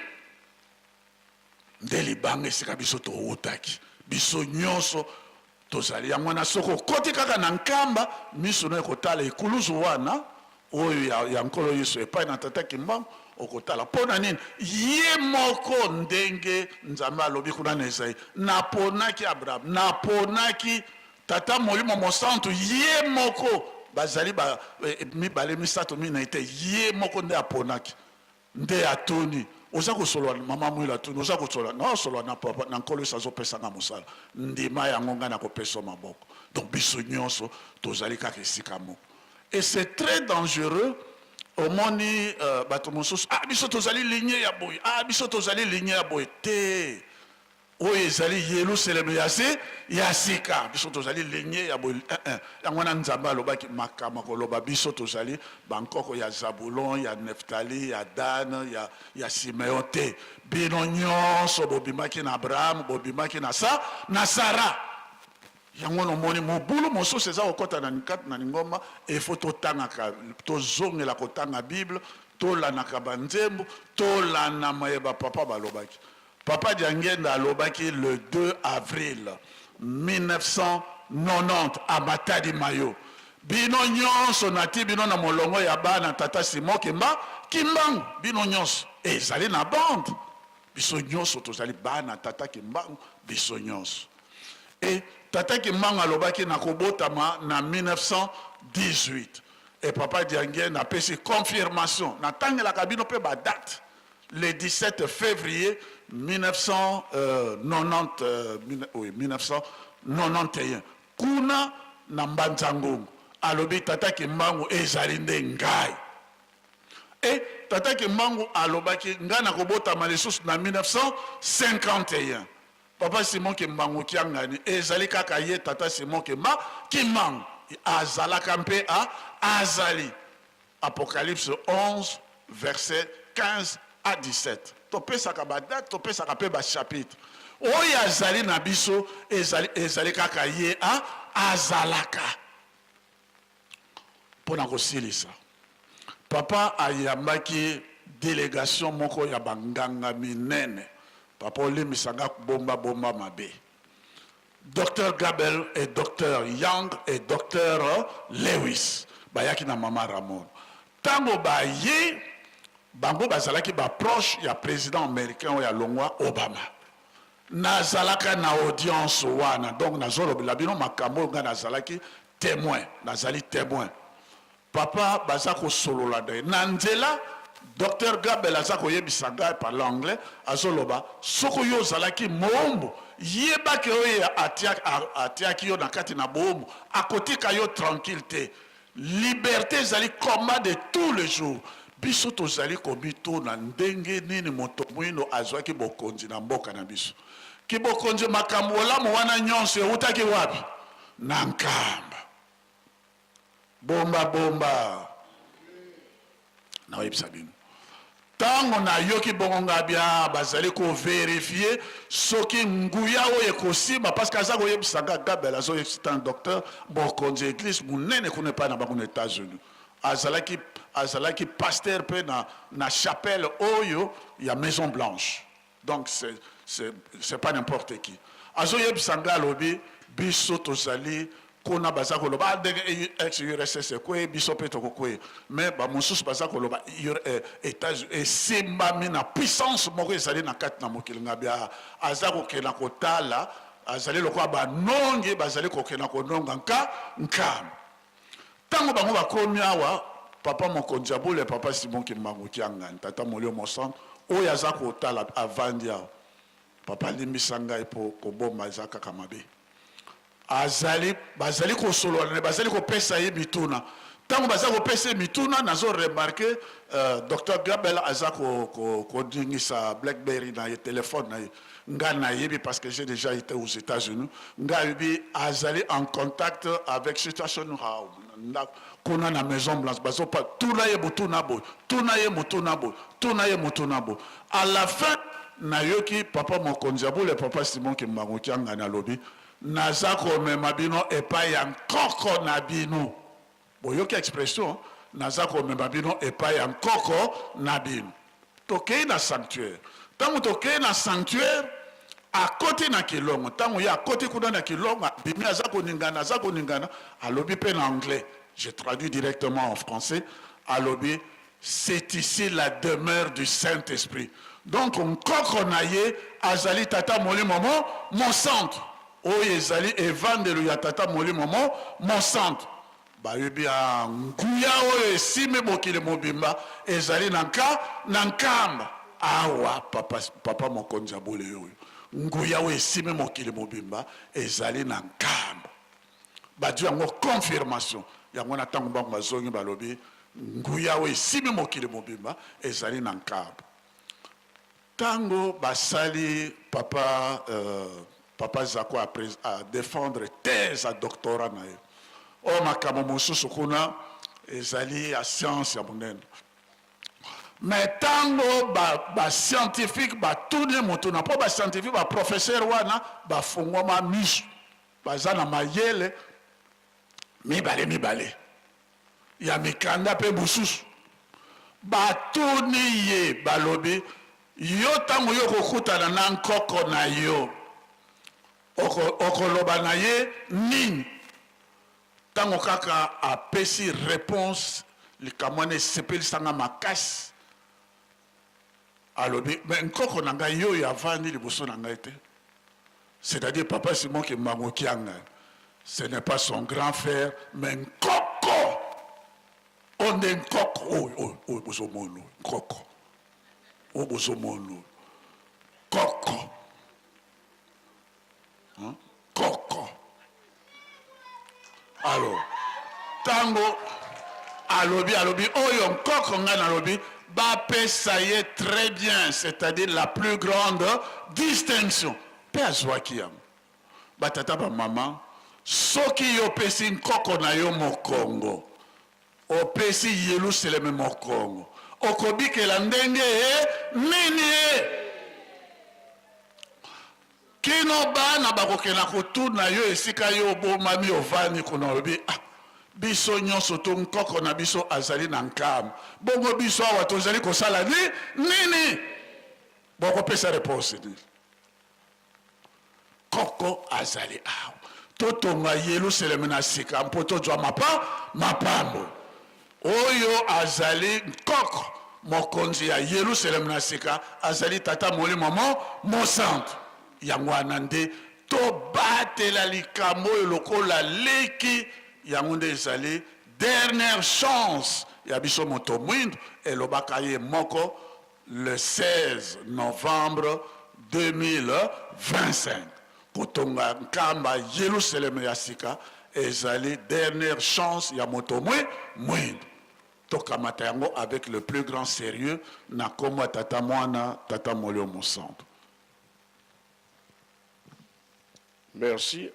Nde libanga esika biso towutaki, biso nyonso tozali yango wana. Soki okoti kaka na Nkamba, miso no ekotala ekuluzu wana oyo ya Nkolo Yesu epai na tata Kimbangu. Okotala mpo na nini? Ye moko ndenge Nzambe alobi kuna na Ezai: "Naponaki Abraham, naponaki Tata Molimo Mosantu." Ye moko bazali ba, mibale, misato, minei te. Ye moko nde aponaki, nde atuni: "Oza kosolola?" Mama Mwilo atuni: "Oza kosolola?" "Naosolola na papa, na Nkolo Yesu. Azopesanga mosala, ndima yango, ngai nakopesa maboko." Donc biso nyonso tozali kaka esika moko et c'est très dangereux. Omoni bato mosusu: "Ah, biso tozali ligne ya boye, ah, biso tozali ligne ya boye." Te, oyo ezali Yelusaleme ya se ya sika. Biso tozali ligne ya boye eh, eh. Yango wana Nzambe alobaki makambo koloba: biso tozali bankoko ya Zabulon, ya Neftali, ya Dan, ya Simeon te. Bino nyonso bobimaki na Abraham, bobimaki na Sara. Yango nomoni mobulu mosusu eza kokɔta na kati na lingomba. Efo totangaka, tozongela kotanga Bible, tolandaka banzembo, tolanda mayeba papa balobaki. Papa Diangenda alobaki le 2 avril 1990 à Matadi Mayo: "Bino nyonso nati bino na molongo ya bana tata Simon Kimbangu. Bino nyonso ezali na bande. Biso nyonso tozali bana tata Kimbangu, biso nyonso." E tata Kimbangu alobaki na kobotama na 1918 e papa Diangenda apesi confirmation. Natangelaka bino mpe badate: le 17 février 1990, oui, 1991, kuna na Mbanza-Ngungu, alobi: "Tata Kimbangu ezali nde ngai." E tata Kimbangu alobaki: "Ngai nakobotama lisusu na 1951." Papa Simon Kimbangu Kiangani ezali kaka ye tata Simon Kimbangu azalaka mpe azali. Apocalypse 11, verset 15 à 17. Topesaka badate, topesaka mpe bachapitre. Oyo azali na biso ezali kaka ye azalaka. Mpo na kosilisa, papa ayambaki délégation moko ya banganga minene. Papa, olimbisanga, bomba bomba mabe. Docteur Gabel et docteur Young et docteur Lewis bayaki na mama Ramon. Ntango baye, bango bazalaki baproche ya président américain oyo alongwa, Obama. Nazalaka na audience wana, donc nazolobela bino makambo oyo ngai nazalaki témoin, nazali témoin. Papa baza kosolola na ye na nzela. Docteur Gabel aza koyebisa ngai par l'anglais, azoloba: "Soki oyo ozalaki moombo, yebaki oyo atiaki yo na kati na boombo akotika yo tranquille te. Liberté ezali combat de tous les jours." Biso tozali komituna ndenge nini moto mwindo azwaki bokonzi na mboka na biso. Kibokonzi, makambo olamu wana nyonso eutaki wapi? Na Nkamba. Bomba bomba, naoyebisa bino, ntango nayoki bongo, nga bia bazali kovérifier soki nguya oyo ekosimba, parce que aza koyebisa nga, Gabel azoyebisa, un docteur mokonzi église monene kuna epai na bango na États-Unis, azalaki pasteur mpe na chapelle oyo ya Maison Blanche. Donc c'est C'est pas n'importe qui. Azoyebisa ngai alobi biso tozali kuna baza koloba ah, ndenge ex URSS ekweyi biso mpe tokokweya mais bamosusu baza koloba eh, Etats esimbami na puissance moko ezali na kati na mokili ngabi ah, aza kokenda kotala azali lokola banongi bazali kokenda kononga nka nkamba Tango bango bakomi awa, papa mokonzi ya bule, papa Simon Kimbangu Kiangani, tata Molio Mosantu, oyo aza kotala avandi awa, papa limbisa ngai po kobomba eza kaka mabe. Azali, bazali kosolola na ye, bazali kopesa ye mituna. Tango baza kopesa ye mituna, nazo remarquer euh, Docteur Gabel aza ko, ko, koningisa Blackberry na ye, telephone na ye. Nga nayebi parce que j'ai dejà ete aux Etats Unis, nga ayebi azali en contact avec situation na kuna na Maison Blanche bazo pa tuna ye motuna boye, tuna ye motuna boye, tuna ye motuna boye. À la fin nayoki papa mokonzi ya bule papa Simon Kimbangu Kiangani alobi naza komema bino epai ya nkoko na bino. Boyoki expression naza komema bino epai ya nkoko na bino. Tokei na sanctuaire. Tango tokei na sanctuaire, akoti na kilongo. Tango ye akoti kuna na kilongo, abimi aza koningana, aza koningana, alobi pe na anglais. Je traduis directement en français. Alobi c'est ici la demeure du Saint-Esprit. Donc nkoko na ye azali Tata Molimo mo Mosantu. Oyo ezali evandelo ya Tata Molimo mo Mosantu. Bayebi ya nguya oyo esimbi mokili mobimba ezali na nka na nkamba. Awa papa, papa mokonzi ya bule oyo nguya oyo esimbi mokili mobimba ezali na nkamba. Bazwi yango confirmation yango na ntango bango bazongi balobi nguya oyo esimbi mokili mobimba ezali na nkamba. Tango basali papa euh, papa Zako a, a defendre thèse ya doctorat na ye oyo makambo mosusu kuna ezali ya science ya monene mais tango ba, ba scientifique batuni motuna mpo ba scientifique ba professeur wana bafungwama miso baza na mayele mibale mibale ya mikanda mpe mosusu. Batuni ye, balobi, Yo, ntango yo okokutana na nkoko na yo, oko, okoloba na ye nini? Ntango kaka apesi reponse, likambo wana esepelisa nga makasi. Alobi, mais nkoko na ngai ye oyo avandi liboso na ngai te? C'est-à-dire papa Simon Kimbangu Kiangani, ce n'est pas son grand frère, mais nkoko. Oyo nde nkoko oyo oyo oyo bozomona oyo nkoko oyo bozomona oyo koko hein? Koko. Alors tango alobi alobi oyo nkoko ngai nalobi bapesa ye très bien, c'est-à-dire la plus grande distinction mpe azwaki yango. Batata bamama, soki yo opesi nkoko na yo mokongo, opesi Yelusaleme mokongo, okobikela ndenge nini? Kino bana bakokenda kotuna yo esika yo obomami ovandi kuna, olobi, Ah, biso nyonso to nkoko na biso azali na nkamba, bongo biso awa tozali kosala ni nini? Bokopesa reponse nini? Koko azali awa. Totonga Yelusaleme na sika mpo tozwa mapa mapambo. Oyo azali nkoko mokonzi ya Yelusaleme na sika azali Tata Molimo mo Mosantu. Yango wana nde tobatela likambo oyo lokola leki. Yango nde ezali dernière chance ya biso moto mwindu, elobaka ye moko le 16 novembre 2025. Kotonga nkamba Yelusaleme ya sika ezali dernière chance ya moto mwi mwindu. Tokamata yango avec le plus grand sérieux na kombo ya Tata Mwana, Tata Molimo Mosantu.
Merci.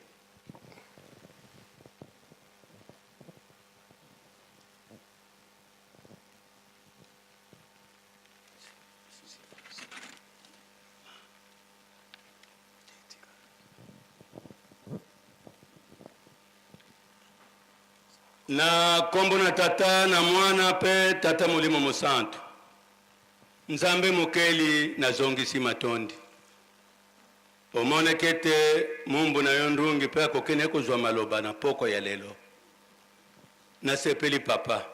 Na nkombo na Tata na Mwana mpe Tata Molimo Mosantu, Nzambe Mokeli, nazongisi matondi. Omonaki ete moombo na yo Ndungi mpe akoki na ye kozwa maloba na pokwa ya lelo. Nasepeli, papa.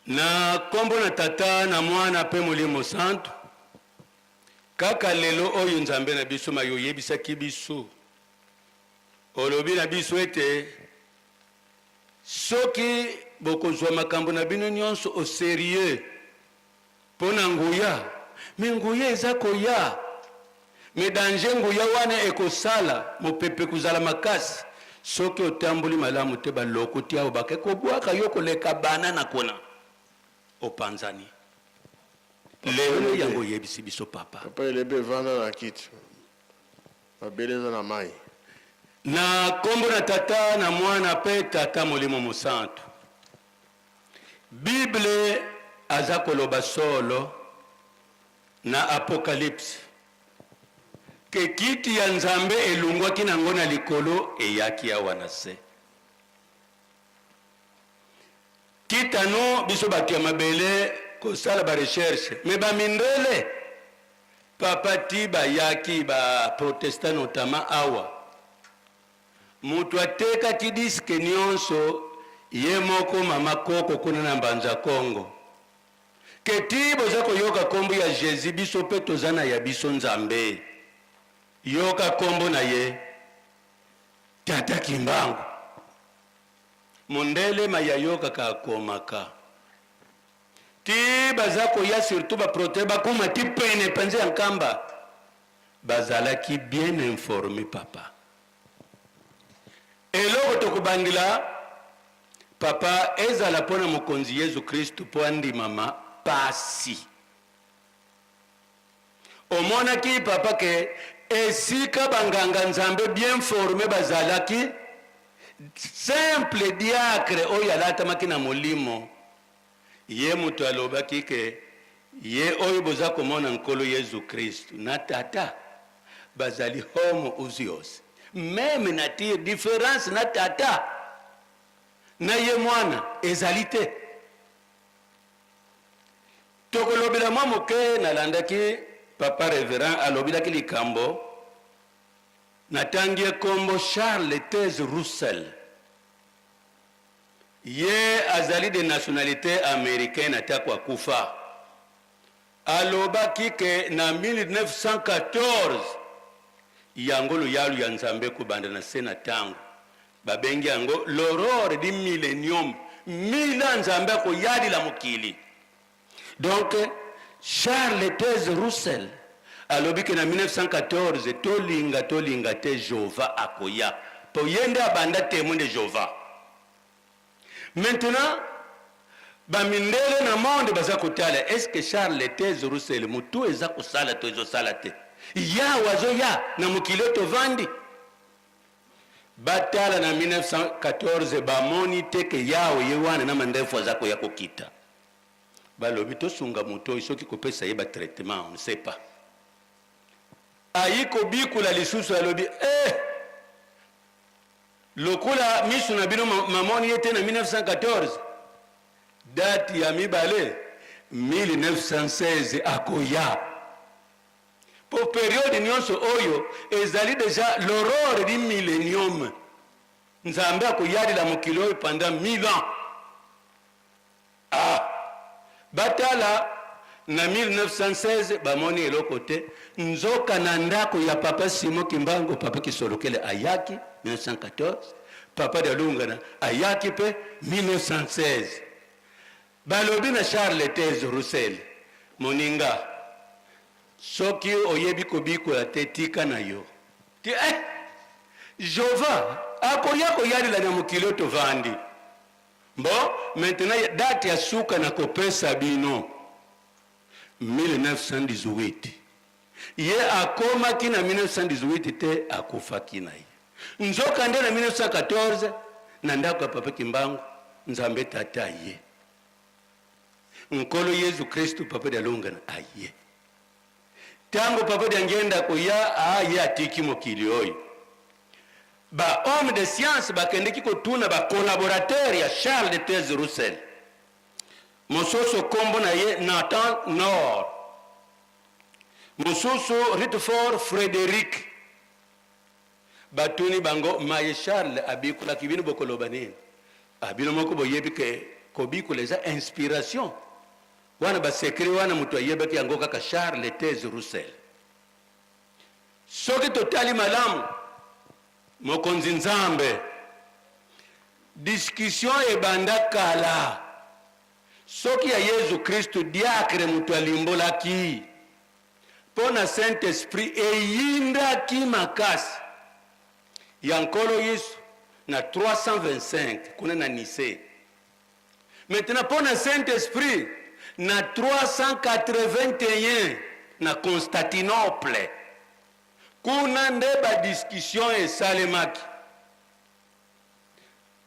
Na nkombo na Tata, na Mwana mpe Molimo Santu, kaka lelo oyo Nzambe na biso maye oyebisaki biso, olobi na biso ete soki bokozwa makambo na bino nyonso au serieux, Mpo na nguya, mais nguya eza koya, mais danger nguya wana ekosala mopepe kozala makasi, soki otamboli malamu te balokoti awa bake kobwaka yo koleka banana kuna opanzani. Lelo yango oyebisi biso papa.
Papa Elebe vanda na kiti mabele eza na mayi.
Na kombo na Tata na Mwana pe Tata Molimo Mosantu. Bible aza koloba solo na Apocalypse ke kiti ya Nzambe elungwaki na ngo na likolo eyaki awa na se. Kitano biso bato ya mabele kosala ba recherche mais ba mindele papa ti bayaki ba protestant notamment awa Mutu atekaki disque nionso ye moko mama koko kuna na mbanza kongo ke ti boza koyoka kombo ya Jesus biso pe toza na ya biso nzambe yoka kombo na ye tata kimbangu mundele maye ayokaka akomaka ti baza koya surtout ba prote bakoma ti pene penza ya nkamba Bazalaki bien informe papa. Eloko tokobandela papa ezala mpo na mokonzi Yezu Kristu mpo andimama pasi. Omonaki papa ke esika banganga Nzambe bien forme bazalaki, simple diacre oyo alatamaki na molimo Ye moto alobaki ke ye oyo boza komona Nkolo Yezu Kristu na Tata bazali homo ousios, meme nature, difference na Tata na ye Mwana ezali te. Tokolobela mwa moke, nalandaki Papa Reverend alobelaki likambo, natangi ye kombo Charles Taze Russell. Ye azali de nationalite americaine atako akufa. Alobaki ke na 1914 yango loyalu ya Nzambe ekobanda na se na tango babengi yango l'aurore du millenium, 1000 ans Nzambe akoyalila mokili. Donc Charles Taze Russell alobi ke na 1914 tolinga tolinga te Jehovah akoya po ye nde abanda temoin de Jehovah. Maintenant ba mindele na monde baza kotala est ce que Charles Taze Russell mutu eza kosala to ezosala te? Yawe azoya na mokili oyo tovandi. Batala na 1914 bamoni te ke Yawe ye wana na mandefu aza koya kokita. Balobi tosunga moto oyo soki kopesa ye ba traitement on ne sait pas. Ayi kobikula lisusu alobi eh lokola misu na bino mamoni ye te na 1914 date ya mibale 1916 akoya po periode nyonso oyo ezali deja l'aurore du millennium. Nzambe akoyalila mokili oyo pendant 1000 ans. Ah! Batala na 1916 bamoni eloko te, nzoka na ndako ya papa Simon Kimbangu, papa Kisolokele ayaki 1914, papa Dialungana ayaki pe 1916. Balobi na Charles Taze Russell, moninga, soki oyebi kobikola te tika na yo. Ti eh! Jehovah akoya koyalela na mokili oyo tovandi. Bon, maintenant date ya suka na kopesa bino 1918. Ye akomaki na 1918 te, akufaki na ye. Nzoka nde na 1914 na ndako ya Papa Kimbangu, Nzambe Tata aye. Nkolo Yezu Kristu Papa Dialungana aye. Tango Papa Diangienda akoya, ah, ye atiki mokili oyo. Ba hommes de science bakendeki kotuna ba collaborateurs ya Charles Taze Russell. Mososo kombo na ye Nathan Knorr. Mosusu Rutherford Frederick. Batuni bango maye Charles abikulaki bino bokoloba nini? Ah, bino moko boyebi ke kobikula eza inspiration. Wana ba secret wana moto ayebaki yango kaka Charles Taze Russell. Soki totali malamu Mokonzi Nzambe, discussion ebanda kala. Soki ya Yezu Kristu diacre moto alimbolaki mpo na Saint Esprit eyindaki makasi ya Nkolo Yesu na 325 kuna na Nicee. Maintenant mpo na Saint Esprit na 381 na Constantinople, kuna nde ba discussions esalemaki.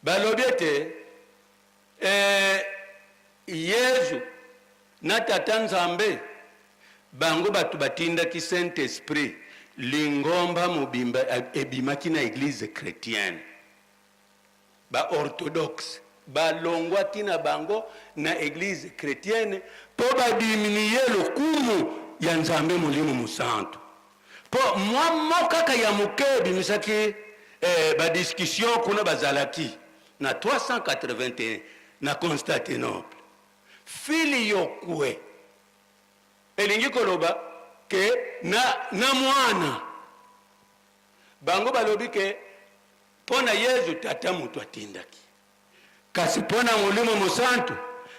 Balobi ete eh, Yezu na Tata Nzambe bango bato batindaki Saint Esprit, lingomba mobimba ebimaki na eglise chretienne. Ba orthodoxe balongwaki na bango na eglise chretienne mpo ba diminuer lokumu ya Nzambe Molimo Mosantu. Mpo mwa mo kaka ya moke ebimisaki eh, ba discussion kuna bazalaki na 381 na Constantinople. Filioque elingi koloba ke na, na mwana bango balobi ke Mpo na Yezu, Tata moto atindaki, kasi mpo na Molimo Mosantu,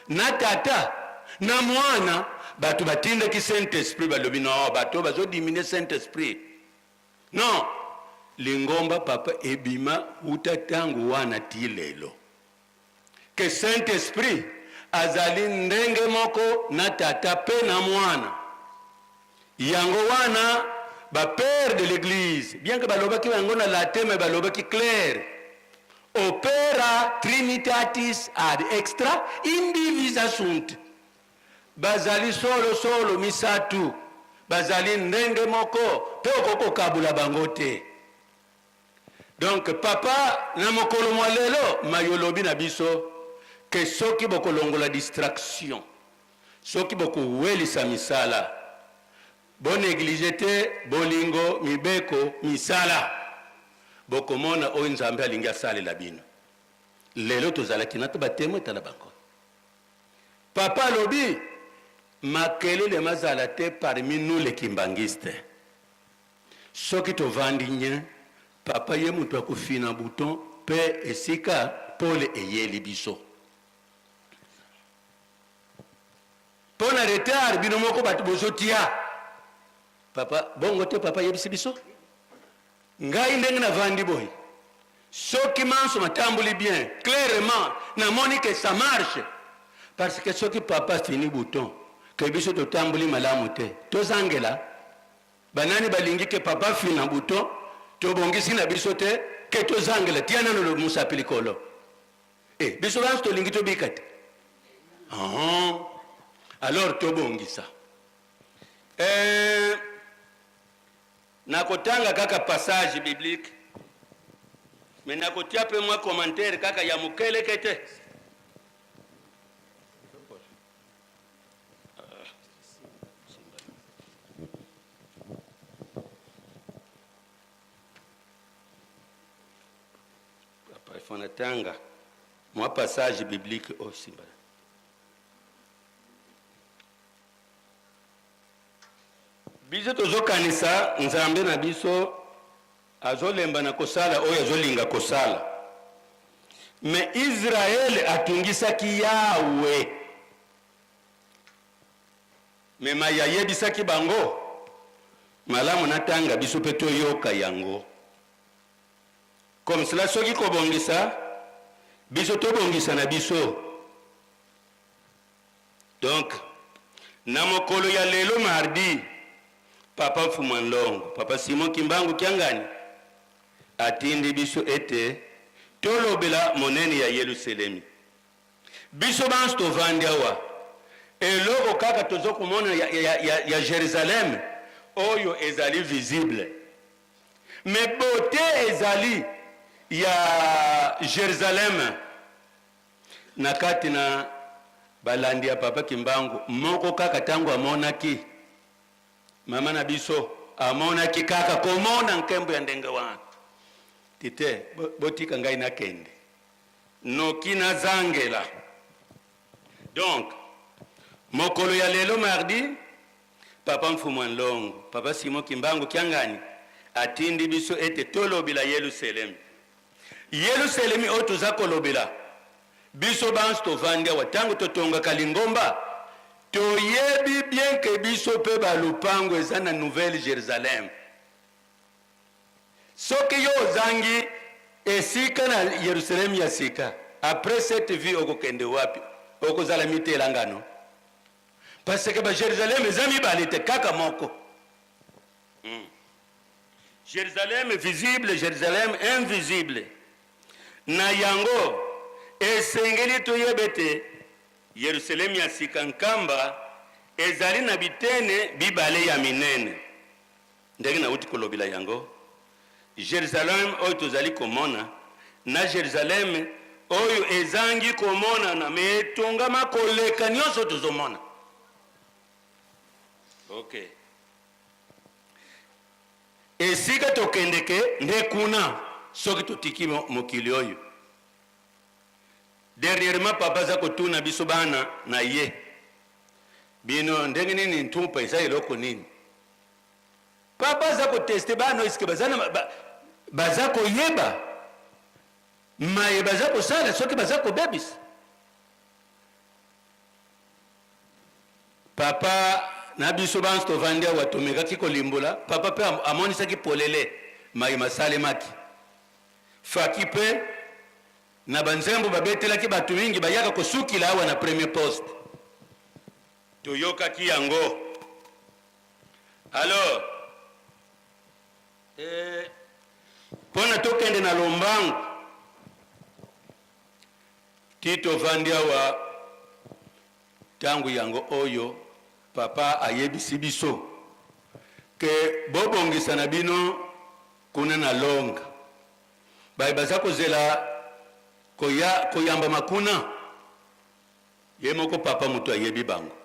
na Tata na Mwana bato batindaki Saint-Esprit. Balobi no, bato oyo bazo diminuer Saint-Esprit. Non, lingomba papa ebima uta tango wana ti lelo que Saint-Esprit azali ndenge moko na Tata pe na Mwana. Yango wana ba pères de l'eglise, bien que balobaki yango na latin, mais balobaki clair, opera trinitatis ad extra indivisa sunt. Bazali solo solo misatu, bazali ndenge moko pe okoki kokabula bango te. Donc papa na mokolo mwa lelo maye olobi na biso que soki bokolongola distraction, soki bokowelisa misala, bo negliger te bolingo, mibeko, misala, bokomona oyo Nzambe alingi asalela bino. Lelo tozalaki na ba temoin tala bango. Papa alobi makelele mazala te parmi nous les kimbanguistes. Soki tovandi nye, papa ye moto akofina bouton pe esika pole eyeli biso. Po na retard bino moko bato bozotia. Papa, bongo te papa ayebisi biso? Ngai ndenge navandi boye, soki manso matamboli bien, clairement namoni que ça marche. Parce que soki papa afini bouton, que biso totamboli malamu te, tozangela. Banani balingi ke papa fina bouton tobongisi na biso te ke tozangela tia nano mosapi likolo e biso banso tolingi tobika te uh-huh. Alors tobongisa eh, nakotanga kaka passage biblique me nakotia mpe mwa commentaire kaka ya mokeleke te. Papa, il faut natanga mwa passage biblique oyo simba. Biso tozokanisa Nzambe na biso azolemba na kosala oyo azolinga kosala. Mais Israël atungisaki Yahweh. Mais maye ayebisaki bango, malamu natanga biso pe toyoka yango. Comme cela soki kobongisa, biso tobongisa na biso. Donc, na mokolo ya lelo mardi, Papa Mfumua Nlongo, Papa Simon Kimbangu Kiangani atindi biso ete tolobela monene ya Yeluselemi. Biso banso tovandi awa, eloko kaka tozo komona ya, ya, ya, ya Jerusalem oyo ezali visible, mais beaute ezali ya Jerusalem na kati na balandi ya Papa Kimbangu moko kaka tango amonaki. Mama na biso amonaki kaka komona nkembo ya ndenge wana. Tite, botika ngai nakende noki nazangela. Donc, mokolo ya lelo mardi, Papa Mfumu a Nlongo, Papa Simon Kimbangu Kiangani atindi biso ete tolobela Yeluselemi. Yeluselemi oyo toza kolobela, biso banso tovandi awa, tango totongaka lingomba, toyebi bien que biso pe ba lopango eza na Nouvelle Jerusalem. Soki yo ozangi esika na Yerusalem ya sika, après cette vie okokende wapi? Okozala mitelangano? Parce que ba Jerusalem eza mibale te, kaka moko. Jerusalem visible, Jerusalem invisible. Na yango, esengeli toyeba ete Yerusalem ya sika nkamba ezali na bitene bibale ya minene. Ndenge nauti kolobela yango, Jerusalem oyo tozali komona na Jerusalem oyo ezangi komonana, me etongama koleka nyonso tozomona. Okay. Esika tokendeke nde kuna soki totiki mokili oyo. Dernièrement papa aza kotuna biso bana na ye, bino ndenge nini ntumpa eza eloko nini? Papa aza ko tester bana oyo eske baza na ba, baza koyeba maye baza kosala soki baza kobebisa. Papa na biso banso tovandi awa tomekaki kolimbola, papa mpe amonisaki polele maye masalemaki. Faki mpe na banzembo babetelaki bato mingi bayaka kosukila awa na premier poste, toyokaki yango. Alors eh, mpo na tokende na lombangu ti tovandi awa ntango yango oyo papa ayebisi biso ke bobongisa na bino kuna na longa baye baza kozela koya koyambama kuna Ye moko papa moto ayebi bango.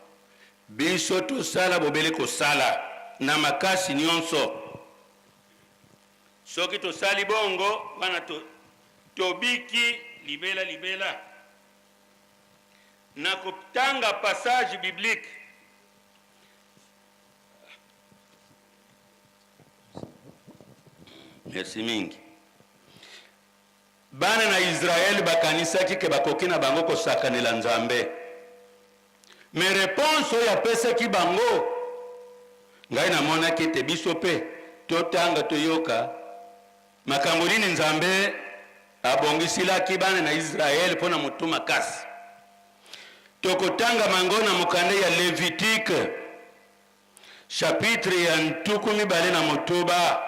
Biso tosala bobele kosala na makasi nionso. Soki tosali bongo, wana to, tobiki libela libela. Na kotanga passage biblique. Merci mingi. Bana na Israël bakanisaki ke bakoki na bango kosakanela Nzambe. Mais reponse oyo apesaki bango, ngai namonaki ete biso pe totanga toyoka makambo nini Nzambe abongisilaki bana na Israël mpo na motu makasi. Tokotanga mango na mokanda ya Levitique Chapitre ya 26,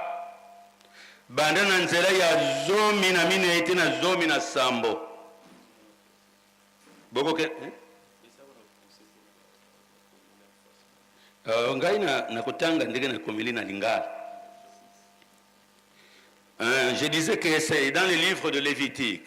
banda na nzela ya 14 ti na 17. Bokoke eh? Ngai na nakotanga ndenge nakomeli na lingala. Je disais que c'est dans le livre de Lévitique.